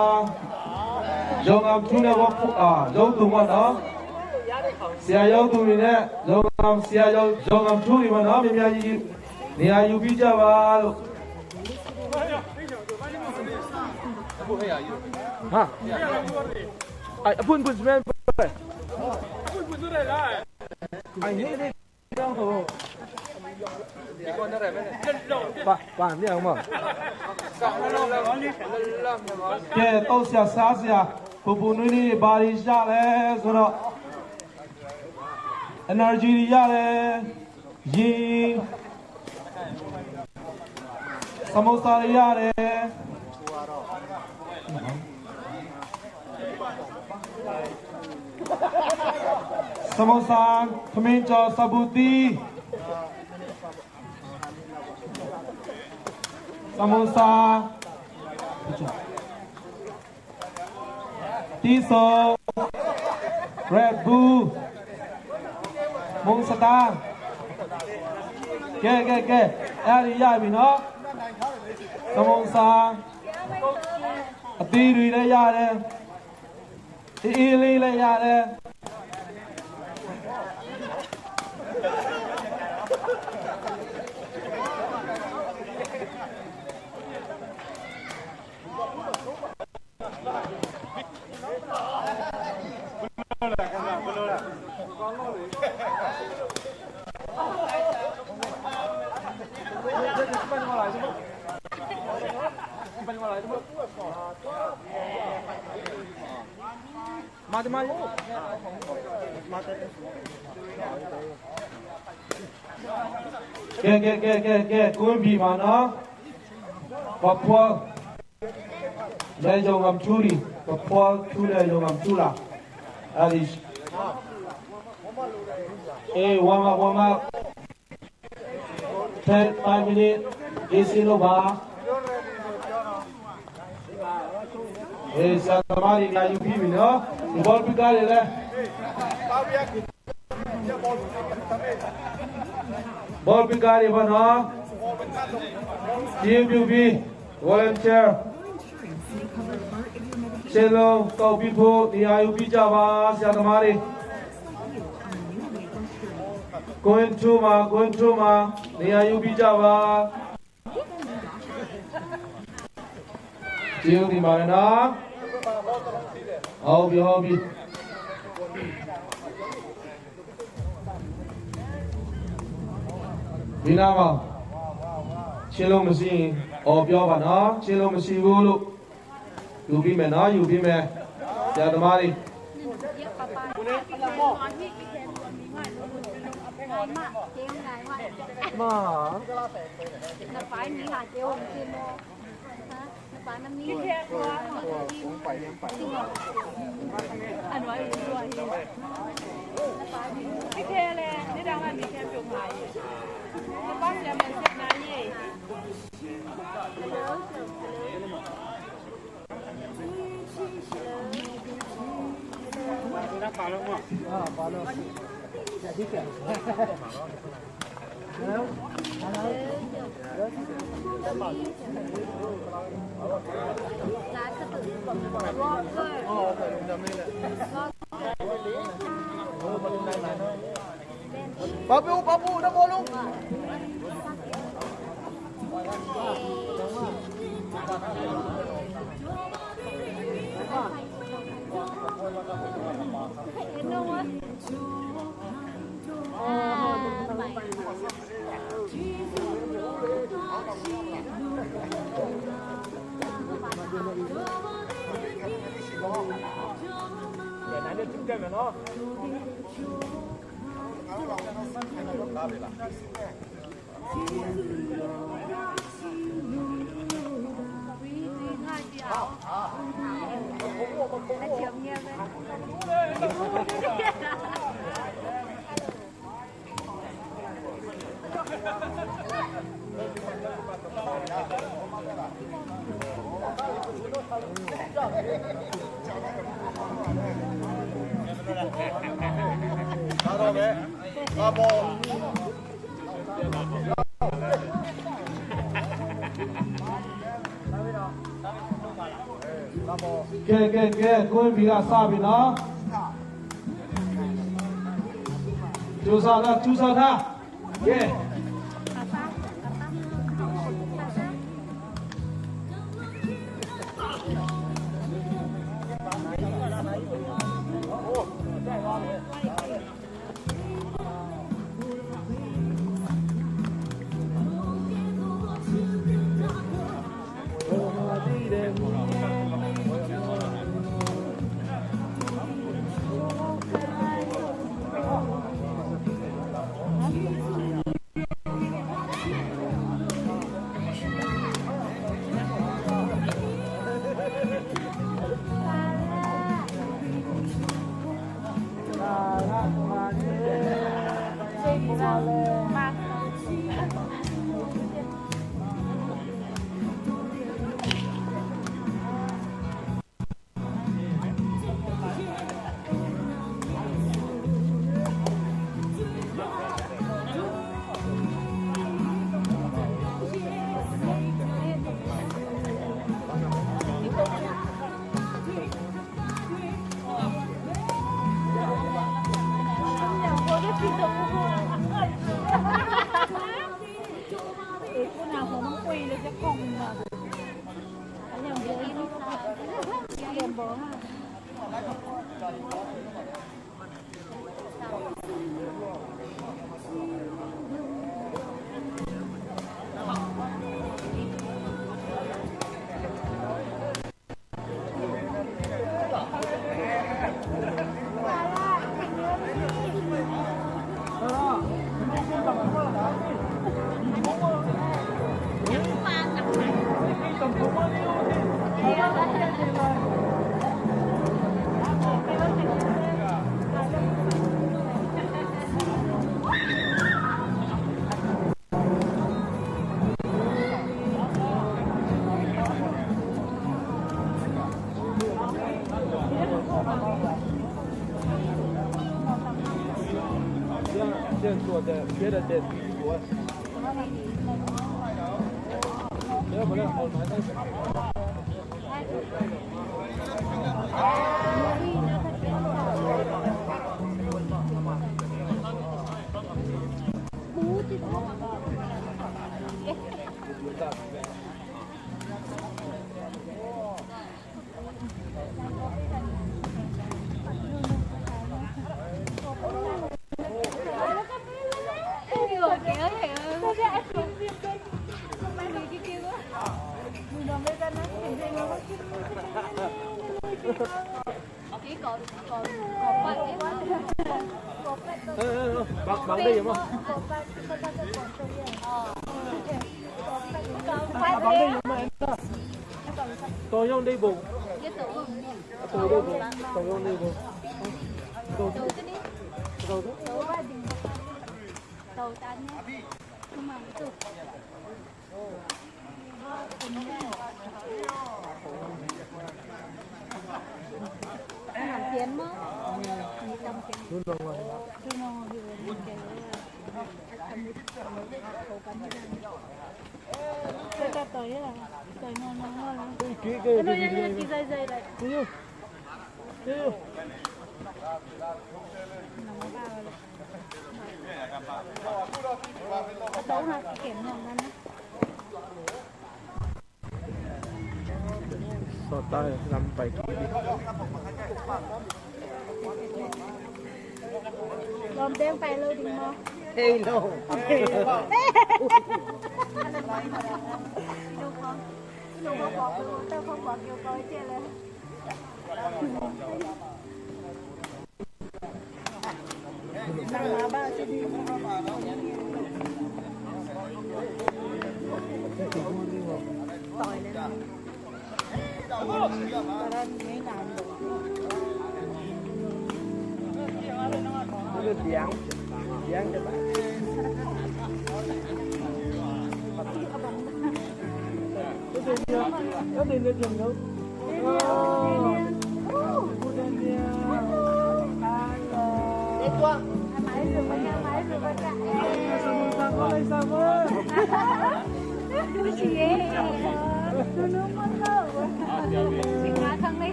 Zo ngam chu ne wa pu a. Zo tung wa no. Sia yo tung ni ne. Zo ngam sia yo. Zo ngam chu ni wa no. Mi mi a yi. Ni a yu pi ja ba lo. Ha. Ai, a bun bun smen. Ai, he de. Ba, ba, ni ang ma. Ke, to sia sa sia. Pu pu nui ni ba ri ja le so no. Energy ri ya le. Yi. Samosa ri ya le. Samosa, Khamin Chaw, Sabuti. Samosa, Tiso, Red Bull, Mung Sata. Ke, ke, ke. Ya di ya mi no. Samosa. A ti dui le ya le. I, i li le ya le. Ke, ke, ke, ke, ke, kun bi ma no. Papua. Lei zong am tuli, ka phual tu lei zong am tula. Alish. Eh, warm up, warm up. Ten, five minute. Isi lo ba. Eh, sa tamari na yupi mi no. Ball pick le le. Ball pick a ni ban ha. T M U B volunteer. Chenlong, Taupi Phu, ni a U B Java, sia tamari. Koin Chuma, Koin Chuma, ni a U B Java. Chiu di mah na. Hau bi, hau bi. Bi na ma. Chiu lo ma si. Hau bi hau ba na. Chiu lo ma si bu lu. Yupi me na, yupi me. Sia tamari. Ma. Papu, papu, na bolu. Ke, ke, ke, koi bi a sa bi na. Chu sa na, chu sa na. Ke. Bạn, bạn đi mà. Bạn đi mà em. Tôi không đi bộ. Tôi đi bộ. Tôi không đi bộ. Tôi, tôi, tôi. Sawt ta lam pai kik ding. Lawm deng pai lo ding maw? Hei lo.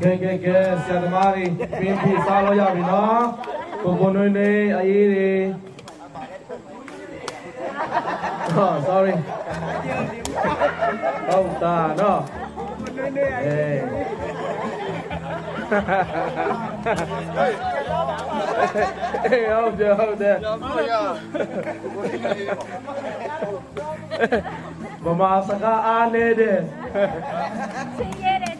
ကဲ ကဲ ကဲ ဆရာသမားတွေ ပင်ဖြေစားလို့ရပြီနော်။ ကိုကိုနွေးနွေး အရေးတွေ။ Oh, sorry. ဟုတ်တာနော်။ အေး အေး ဟုတ်တယ် ဟုတ်တယ်။ ဗမာစကားအားနည်းတယ်။ ဆင်းရဲတယ်။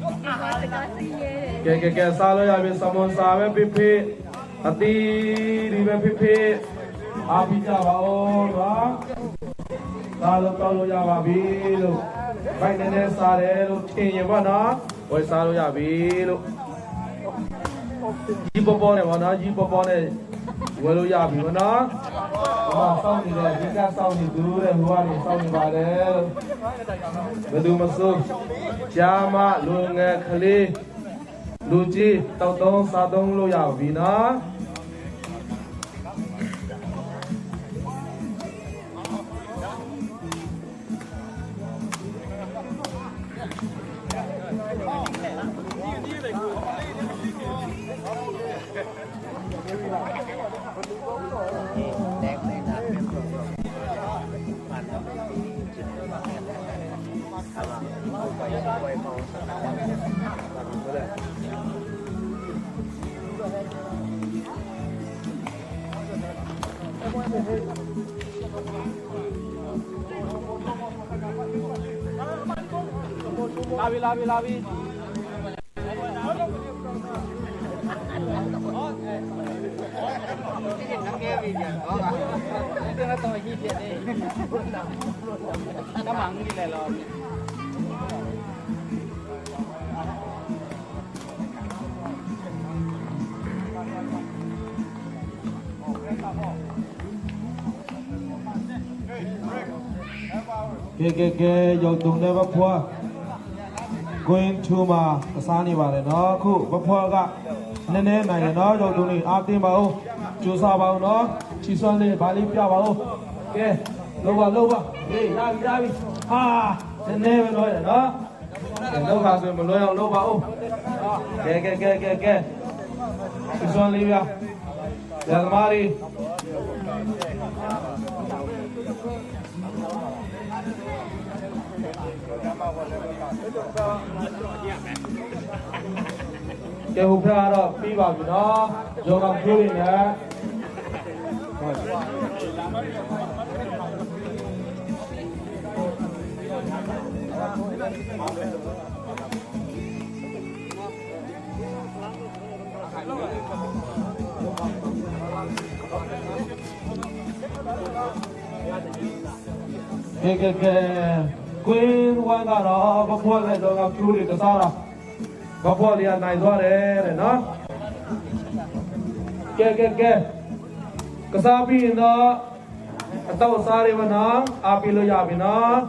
ဗမာစကားဆင်းရဲတယ်။ ကဲ ကဲ ကဲ စားလို့ရပြီ။ စမူဆာပဲဖြစ်ဖြစ်၊ အသီးတွေပဲဖြစ်ဖြစ်၊ အားပေးကြပါဦးနော်။ စားလို့ သောက်လို့ရပါပြီလို့၊ ဗိုက်နည်းနည်းစားတယ်လို့ထင်ရင်ပေါ့နော်၊ ဝယ်စားလို့ရပြီလို့။ ကြီးပေါပေါနဲ့ပေါ့နော်၊ ကြီးပေါပေါနဲ့ ဝယ်လို့ရပြီပေါ့နော်။ ဟိုမှာစောင့်နေတယ်၊ အဓိကစောင့်နေသူတဲ့၊ ဟိုကနေစောင့်နေပါတယ်လို့။ ဘယ်သူမဆို၊ ကျားမ၊ လူငယ်၊ ကလေး၊ လူကြီး၊ တောက်သုံးစားသုံးလို့ရပြီနော်။ လာပြီ လာပြီ လာပြီ။ ကဲ ကဲ ကဲ ယုတ်တုံနဲ့ ဘတ်ဖျွဲၣ် ကွင်းထူမှာ ကစားနေပါတယ်နော်။ အခု ဘတ်ဖျွဲၣ်က နည်းနည်းနိုင်တယ်နော်။ ယုတ်တုံတွေ အားတင်းပါဦး။ ကြိုးစားပါဦးနော်။ ချီစွမ်းလေး ဘာလေးပြပါဦး။ ကဲ လုပ်ပါ လုပ်ပါ။ ဟေး ရပြီ ရပြီ။ ဟာ နည်းနည်းပဲ လွဲတယ်နော်။ ဒုက္ခဆိုရင် မလွဲအောင်လုပ်ပါဦး။ ကဲ ကဲ ကဲ ကဲ ကဲ။ ဦးစွမ်းလေးဗျာ။ ဆရာသမားတွေ။ ကဲ ဟိုဘက်ကတော့ပြီးပါပြီနော်။ ရောဂါမဆိုးတွေနဲ့။ ကဲ ကဲ ကဲ Queen ဝမ်းသာတော့ ပဖော်လဲတော့ ကပ်ကျူတွေ ကစားတာ ပဖော်လီ အနိုင်သွားတယ်တဲ့နော်။ ကဲ ကဲ ကဲ ကစားပြီးရင်တော့ အတော့ စားတွေပါနော်။ အားပေးလို့ရပြီနော်။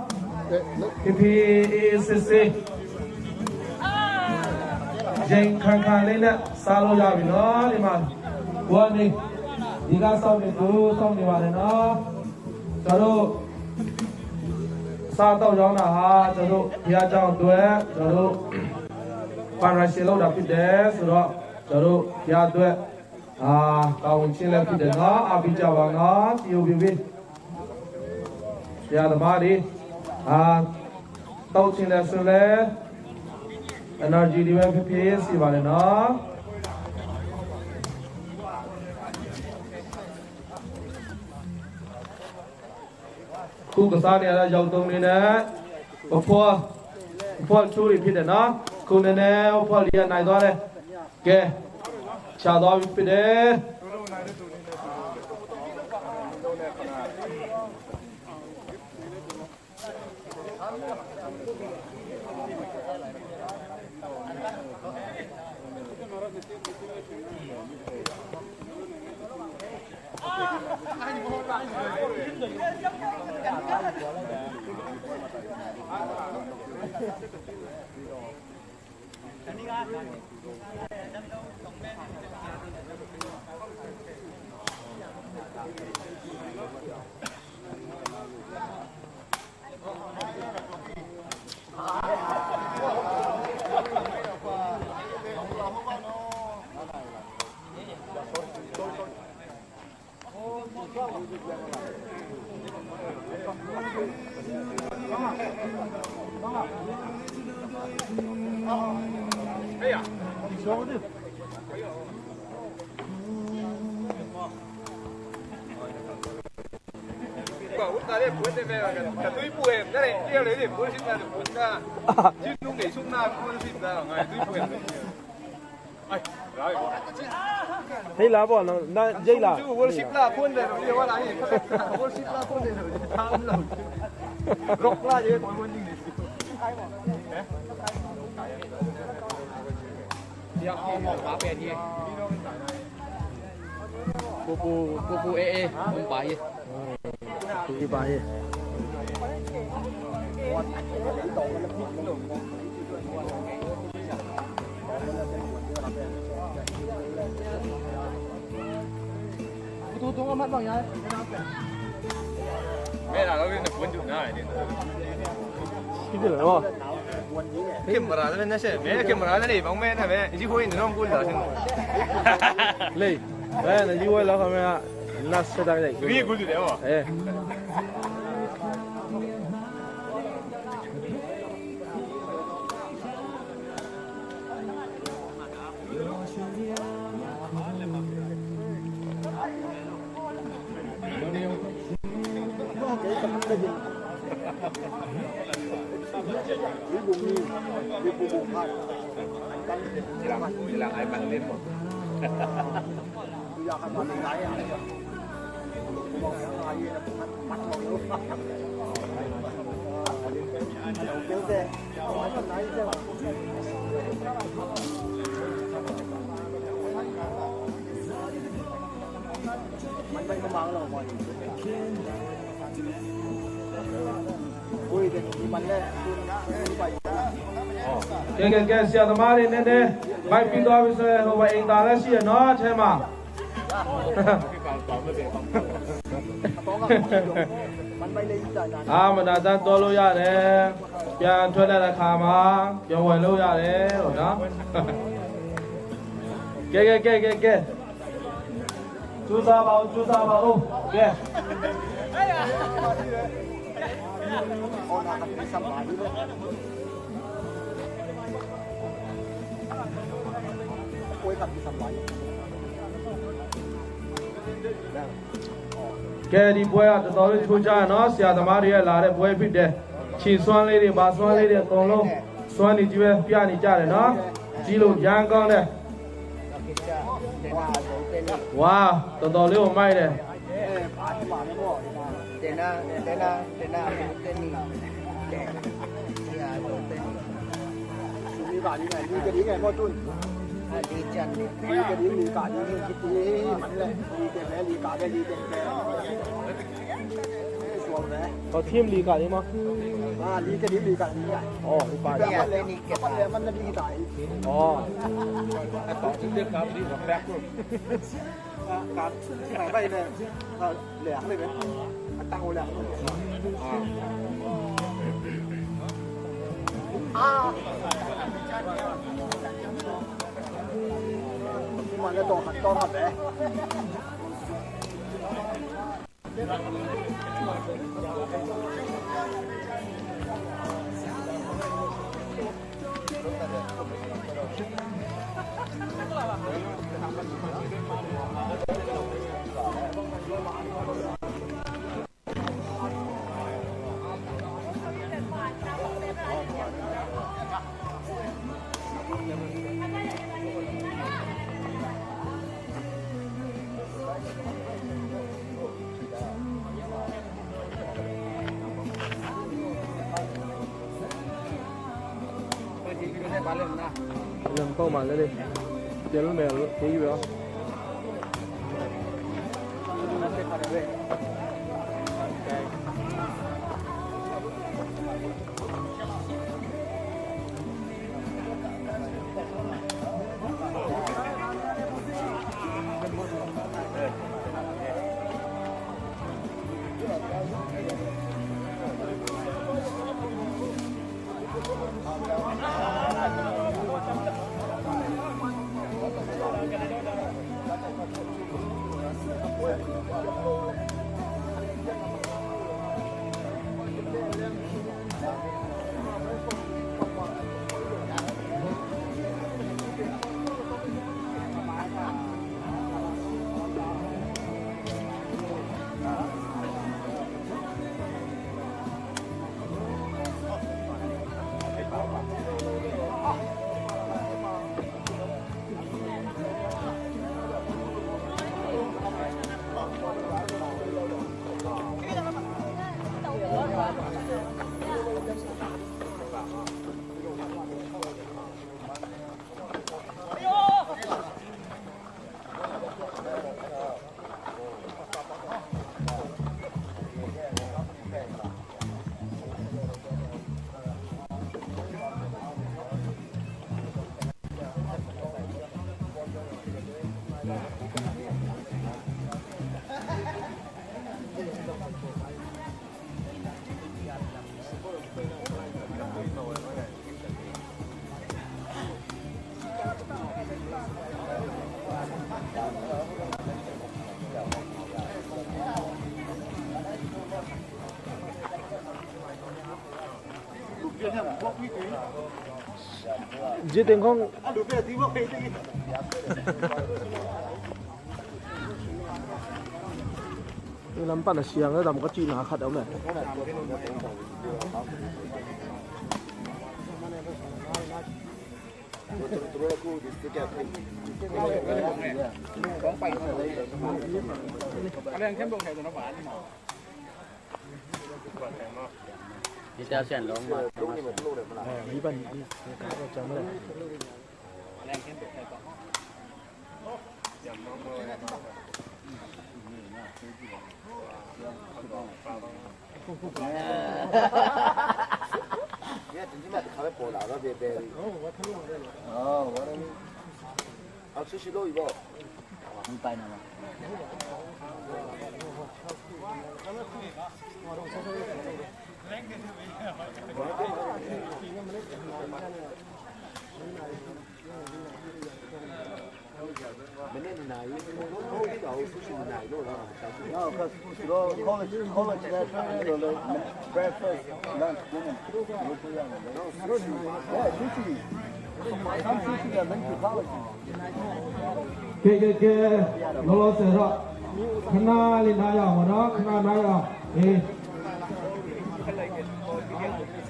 ဖြည်းဖြည်း အေးအေးဆေးဆေး ရင်ခါခါလေးနဲ့ စားလို့ရပြီနော်။ ဒီမှာ ကိုကနေ ဒီကစောင့်နေသူ စောင့်နေပါတယ်နော်။ ကျွန်တော်တို့ စားတော့ရောင်းတာဟာ ကျွန်တော်တို့ ဘုရားကျောင်းအတွက် ကျွန်တော်တို့ fundraising လုပ်တာဖြစ်တယ်ဆိုတော့ ကျွန်တော်တို့ ဘုရားအတွက် အာ တာဝန်ချင်းလည်းဖြစ်တယ်နော်။ အားပေးကြပါနော်။ သီအိုပီပီ ဆရာသမားတွေ အာ တောက်ချင်းလည်းဆွဲလဲ energy တွေပဲဖြစ်ဖြစ် ရှိပါတယ်နော်။ ခုကစားနေရတဲ့ ယောက်သုံးလေးနဲ့ ပဖော် ပဖော်ထူတွေဖြစ်တယ်နော်။ ခုနည်းနည်း ပဖော်လေးက နိုင်သွားတယ်။ ကဲ ချသွားပြီဖြစ်တယ်။ Hei la bo na, na jei la. Worship la phone de lo, wa la ni. Worship la phone de lo, ta um lo. Rock la ye ko mo ni. Ya, mo pa pe ni. Pu pu, pu pu e e, mo pa ye. Pu pa ye. Camera na ne bang me na me ji hoi na nong kul da sin. Lei, eh, na ji hoi la camera na se da lei. Ri kul de wa. Eh. Kei, kei, kei, ဆရာသမားတွေ နည်းနည်း ဘိုက်ပြီးသွားပြီဆိုရင် ဟိုဘက် အိမ်သာလည်းရှိရနော် အထဲမှာ။ အာ မနာတမ်းသွားလို့ရတယ်။ ပြန်ထွက်လာတဲ့အခါမှာ ပြန်ဝယ်လို့ရတယ်လို့နော်။ ကဲ ကဲ ကဲ ကဲ ကဲ။ ကြိုးစားပါဦး ကြိုးစားပါဦး။ ကဲ။ ကဲ ဒီပွဲက တော်တော်လေး ထူးခြားနော်။ ဆရာသမားတွေရဲ့ လာတဲ့ပွဲဖြစ်တယ်။ ချီစွမ်းလေးတွေ ဘာစွမ်းလေးတွေ အကုန်လုံး စွမ်းနေကြီးပဲ ပြနေကြတယ်နော်။ ကြည့်လို့ ရမ်းကောင်းတဲ့။ ဝါ တော်တော်လေးကို မိုက်တယ်။ เขาทีมลีกานี่มั้ง อ๋อ ลีกา อ๋อ Lem pau ma le le. Tel mel te yu. Zia teng khong. Lam pan a siang a dam ka cihna khat a om e. No, 'cause you go college, college, breakfast, lunch, dinner. Yeah, sushi. Some sushi, yeah, linked to college. ကဲ ကဲ ကဲ လောလောဆယ်တော့ ခဏလေးနားရအောင်ပေါ့နော်။ ခဏနားရအောင်။ အေး။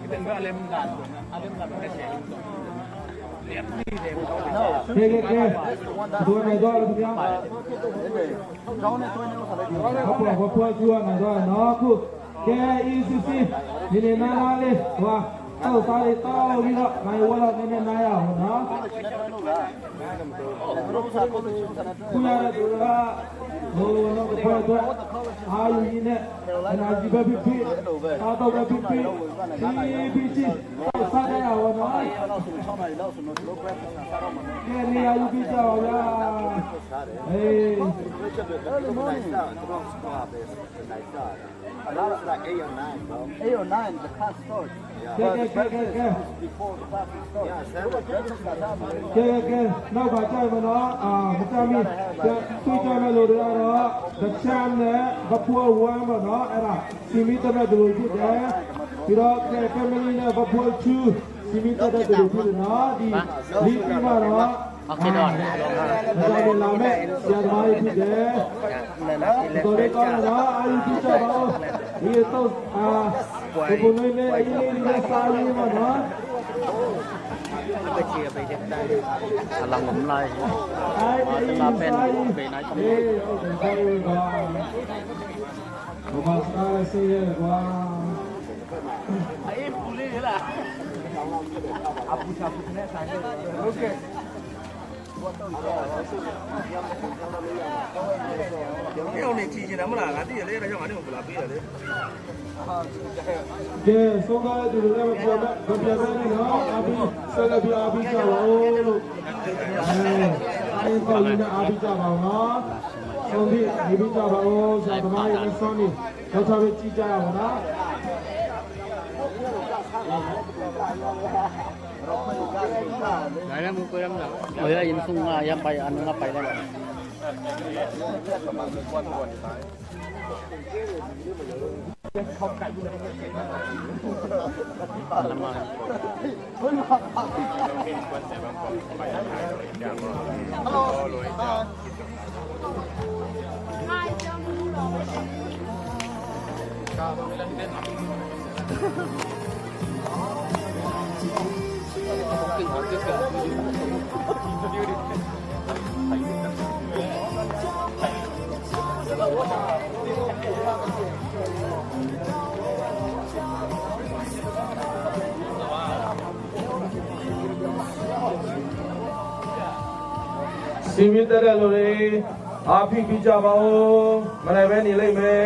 Ke, ke, ke. Tua nai dua lo, tua. Apa, apa, tua nai dua, no, ku. Ke, E C C. Ni, ni, na, na, le. Wa. Tau, sa, le, tau, ni, lo. Nai, wa, lo, ni, ni, nai, ya, no. Kuya da dura. Oh, no, ko pa dura. Ayu ine. Na ji ba pi pi. Ta to ba pi pi. Pi pi ji. Sa da ya wa na. Ke ni ayu pi ja wa ya. Hey. Around like eight or nine, bro. Eight or nine, the class starts. Yeah. Ke, ke, ke, ke, ke. Before the class starts. Yeah, seven. Breakfast at that, man. Ke, ke, ke. Nau ba jai ma no. Ah, ma jai mi. Ke, tu jai ma lo de la no. The champ ne, the poor one ma no. Era. Simi ta na dulu ji de. Piro ke family ne, the poor two. Simi ta na dulu ji de no. Di, di ma no. Okay, don. A lang om lai. Ma te la pen om ve nai. Okay. Ke, song ga tu le ba ba ba ba ba ni no, abi, sa ga bi abi sa wa o. Eh, ai ko ni na abi sa wa o. Song di, abi sa wa o, sa ba mai na song ni. Kau sa bi ci sa wa na. Oi, a inn sung ah, a pai, a nung ah pai lai. Simi ta da lo le, api pi ja ba o, ma nai ve ni le me.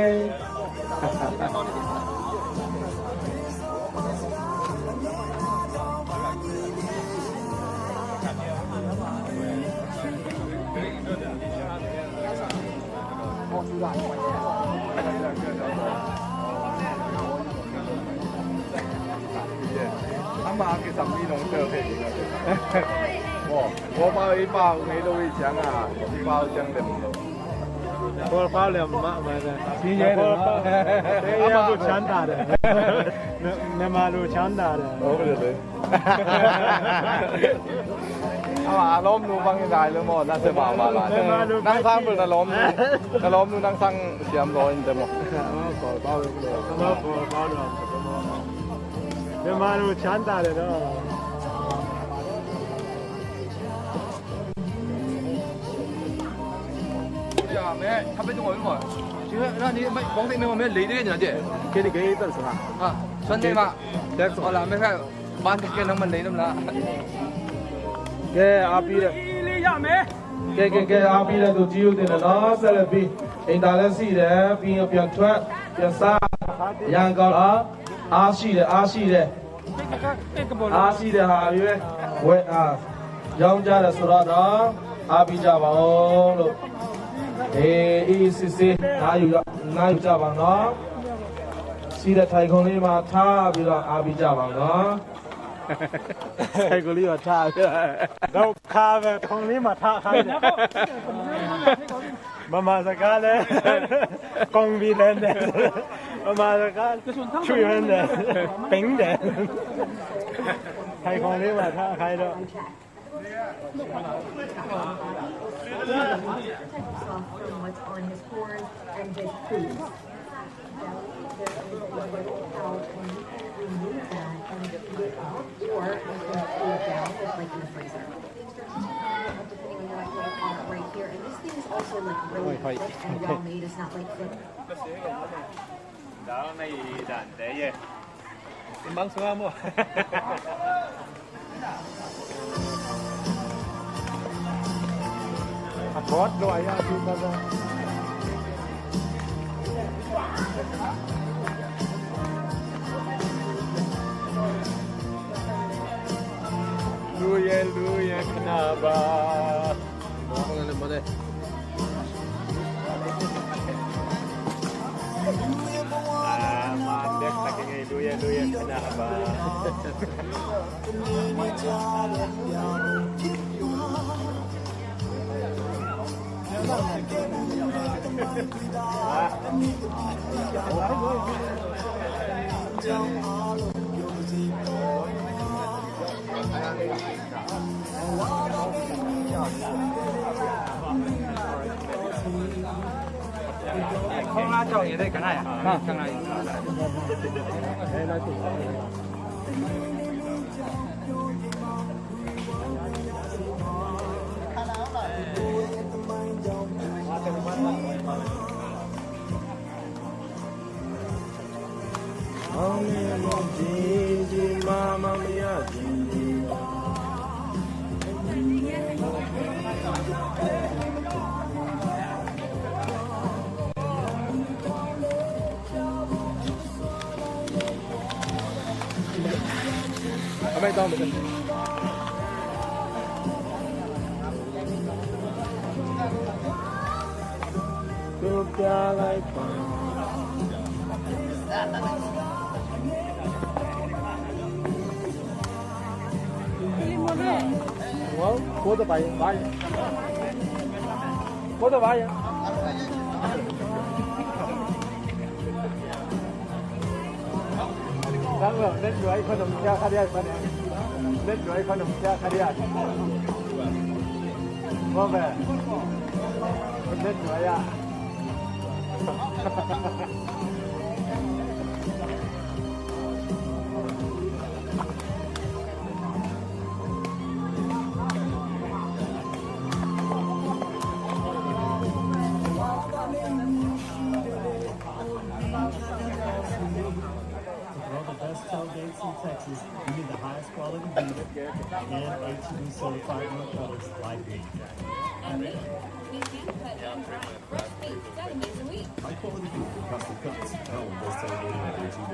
A lawmnu bang i nai lo maw, na se mahmah lai. Nang sang bel na lawmnu, na lawmnu nang sang siam zaw in te maw. Ke, api le. Ke, ke, ke, api le tu jiu te na no, sa le pi. Eng ta le si le, pi, pian tuat, pian sa. Yang kau la. A si le, a si le. A si le ha, api le. Wei, a. Yong ja le su ra no. Api ja ba o lo. E, i si si. Na yu ja, na yu ja ba no. Si le thai kong li ma tha, api la, api ja ba no. Sai ko li ma tha. Dau kha ve, kong li ma tha kha. Mama sa ka le. Kong bi len de. Mama sa ka. Chui len de. Peng de. Sai kong li ma tha kha do. What's on his pores and his poops. There is a little pouch, and you can remove that and Hoih, hoih. Dau na i dan te ye. Simbang sunga mo. A bawt lo a ya tu ka za. Luye, luye, kanaba. Nang lo, net luai kho nong sia kha dia pa ne. Net luai kho nong sia kha dia. Mo be. Net luai ya. To grow the best tailgates in Texas, you need the highest quality beef and A T B certified meat cutters like me. At Meat, we hand cut and dry fresh meat seven days a week. High quality beef and custom cuts, now in best tailgating at A T B.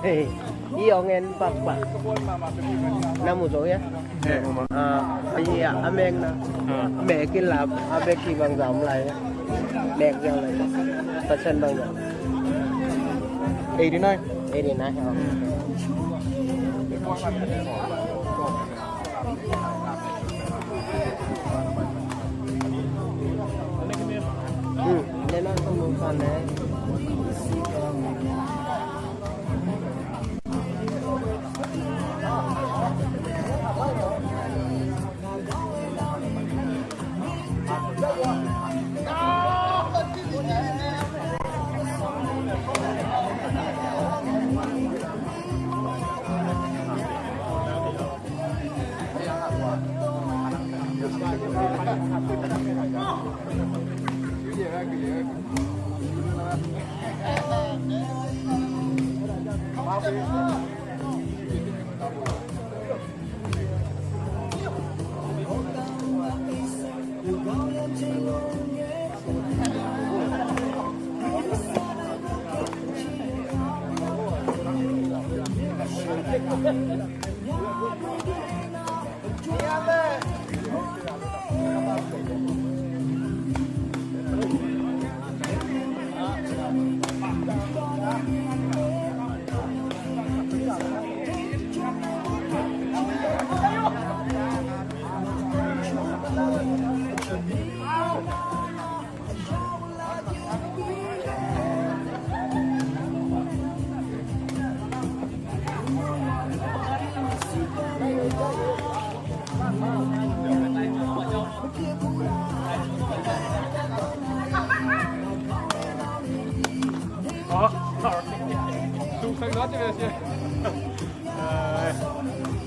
Hei, i ong en pakpak. Na mu zo hia? Eh, ah, a mek na. Ah. Mek in la, a bek hi bang zam lai. Mek zam lai. Percent bang zam. Eighty nine. Eighty nine. Oh.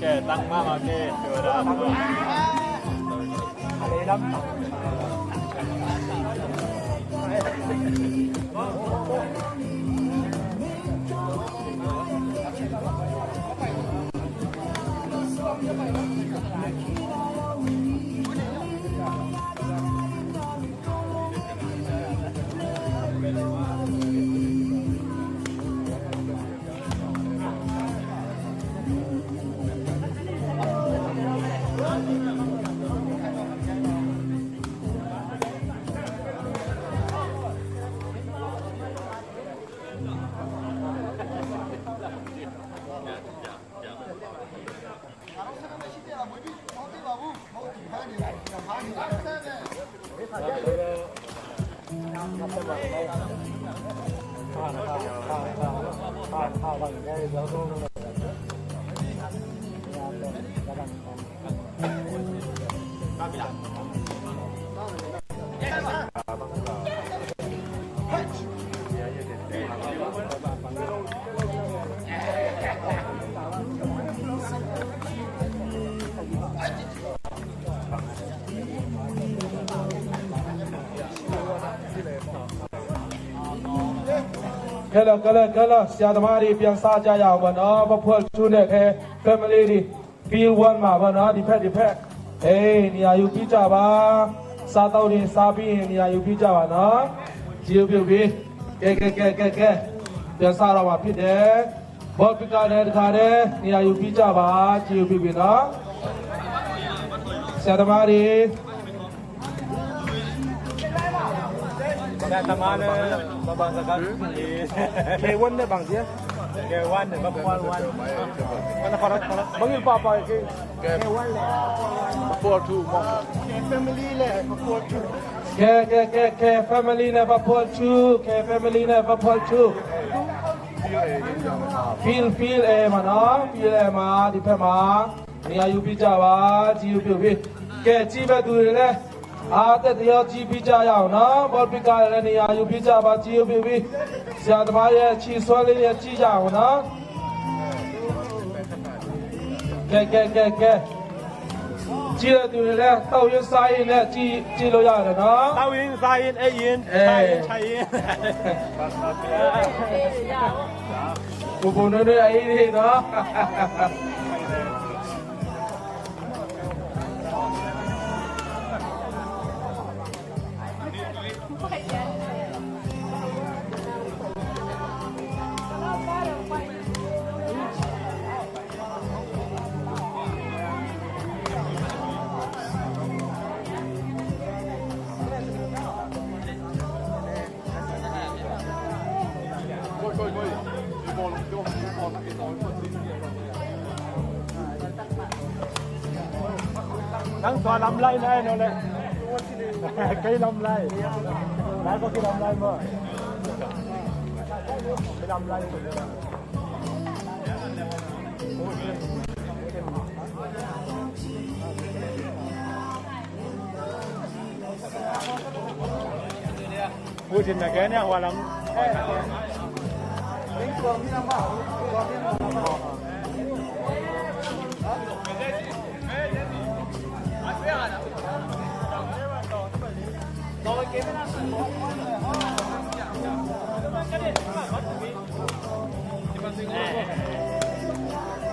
Khe tang mahmah kei. Kei le, kei le, kei le, sia tamari piansa cia yau ban a, va phual tu ne khe family di. Feel one mah ba na, diphet, diphet. Ei, ni a yu pi ca ba. Sa tau ni, sa pi ni a yu pi ca ba na. Ci yu pi pi. Ke, ke, ke, ke, ke. Pian sa ra ma pi de. Bol pi ka de, ka de. Ni a yu pi ca ba. Ci yu pi pi na. Sia tamari. Sia tamari, ba bang sa ka. Ke wan ne bang sia. Ke wan ne ba kual wan. Kana kara kara. Bang il pa pa ke. Ke wan le. Four two. Ke family le four two. Ke ke ke ke family ne ba four two. Ke family ne ba four two. Feel feel e ma na. Feel e ma di pe ma. Ni a yu pi ca ba. Ci yu pi pi. Ke ci ba du le. A te te yo ci pi ca yau na, bol pi ka le ni a yu pi ca ba ci yu pi pi. Sia ta ba ye ci suan le ye ci yau na. Ke, ke, ke, ke. Ci le tu le, tau yin sa yin le, ci, ci lo ya le na. Tau yin sa yin, e yin, sa yin, sa yin. Ku bu nu nu a yin na. Nang tua lamlai nai no le. Kei lamlai. Nai ko ki lamlai mo. Kei lamlai. Putin na kenya walam.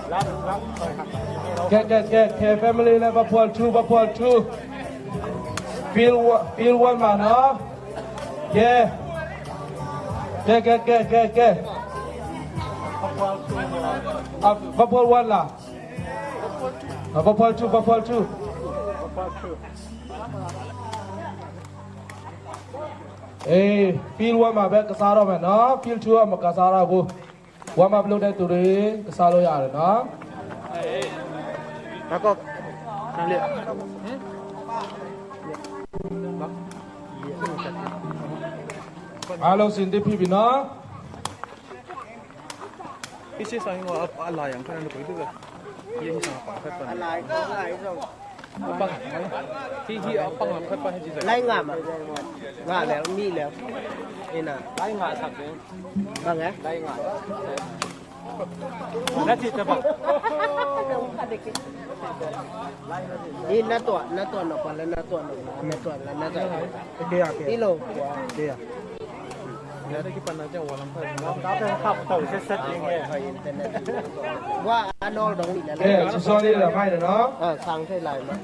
Khe, khe, khe, khe family le, Vaphual two, Vaphual two. Field one, field one mah no. Khe. Khe, khe, khe, khe, khe. Ah, Vaphual one la. Ah, Vaphual two, Vaphual two. Eh, field one mah bek ka sa rawh mah no. Field two ah mah ka sa rawh gu. Warm up လုပ်တဲ့သူတွေ ကစားလို့ရတယ်နော်။ ဒါက အားလုံး စင်သင့်ဖြစ်ပြီနော်။ ဒီစစ်ဆိုင်ကအလာရန်ခဏလုပ်ပြီးတော့ ရင်းဆောင်ပါဖက်ပါ အလာရန် အပန်း ဟီဟီ အပန်းဖက်ပါ ဟဲကြည့်စမ်း။ လိုင်းငါမှာ ငါလည်း မိလည်း အင်းနာ လိုင်းငါဆက်တယ်။ ဘာလဲ။ လိုင်းငါ လက်ချစ်တပါ။ ဒီနတ်တော် နတ်တော်နော် ဘာလဲ နတ်တော်နော် နတ်တော် နတ်တော်။ ဒီလို။ ဒါပဲခပ်တော့ဆက်ဆက်ရင်းရဲ့။ ဝါအနော်တော့မိတယ်။ ကဲ စောစောလေးတော့ မိုက်တယ်နော်။ အဲ ဆန်ထည့်လိုက်နော်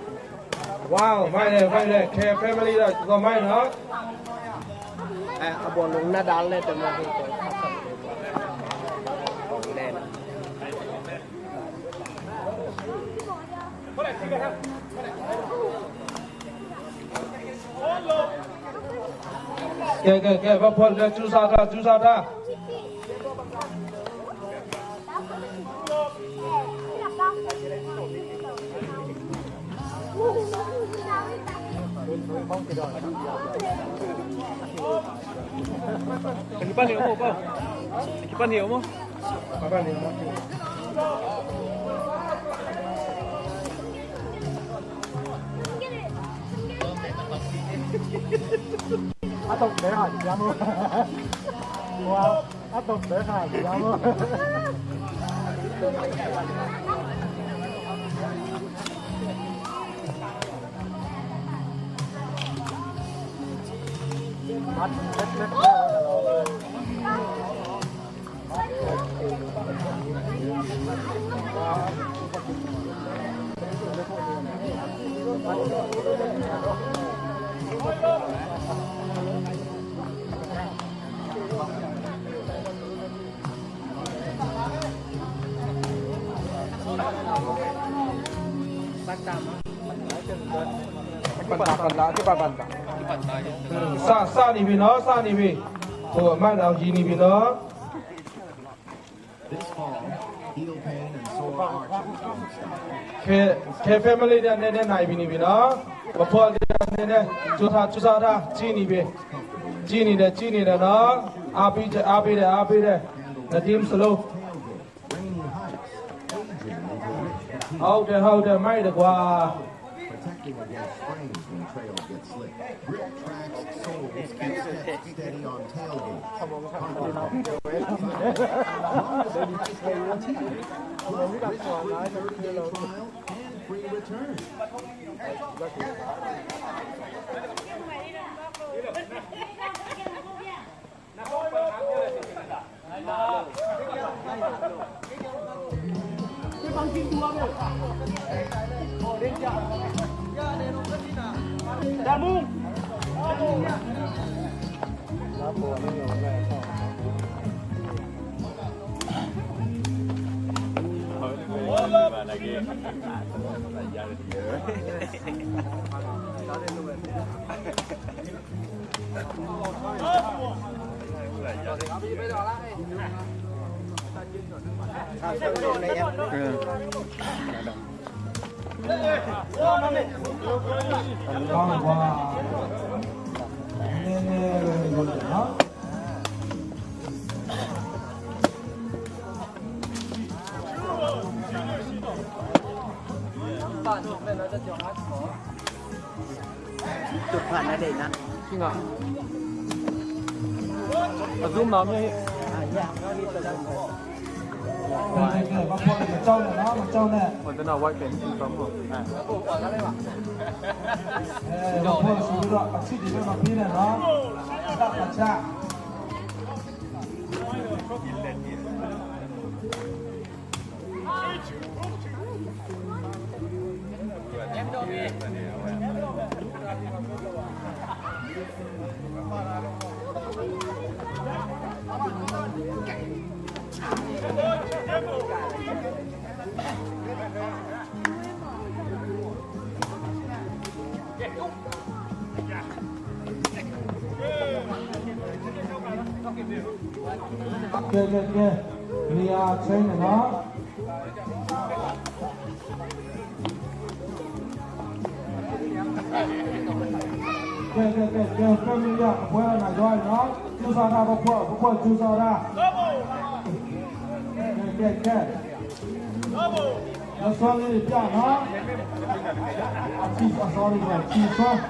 ။ ဝါ မိုက်တယ် မိုက်တယ်။ ကဲ family တော့ စောစောမိုက်နော်။ အဲ အပေါ်လုံး နတ်ဒါလည်း တမဟုတ်တော့ ခပ်ခပ်လေးပေါ့။ လဲနော်။ ကဲ ကဲ ကဲ ဘက်ဖော် ကဲ ကြိုးစားထား ကြိုးစားထား။ Sa, sa ni bi no, sa ni bi. Ko man au ji ni bi no. This fall, heel pain and sore arches can stop. Khe, khe family dia ne ne nai bi ni bi no. Ba pho dia ne ne. Chu tha, chu sa tha, chi ni bi. Chi ni de, chi ni de no. A bi de, a bi de, a bi de. Na team slow. Rainy hikes, aging into rich material. Hau de, hau de, mai de gua. Protecting against sprains when trails get slick. Grip tracks, soles keep steps steady on tailgates. Parking lots. Long-distance guaranteed. Plus, risk-free thirty-day trial and free return. Tut phan na deih na. Jing a. A zoom na mi. Ah, yeah. Oi, te na wai pen sin pam ho. Eh, ba pho su ro, a chi di ba ma pi na no. Ta ta cha. Kei, kei, kei. Nia, train na. Kei, kei, kei, kei, kei, Nia, kei, kei, kei, Nia. Kei, kei, kei. Sorry, sorry, sorry.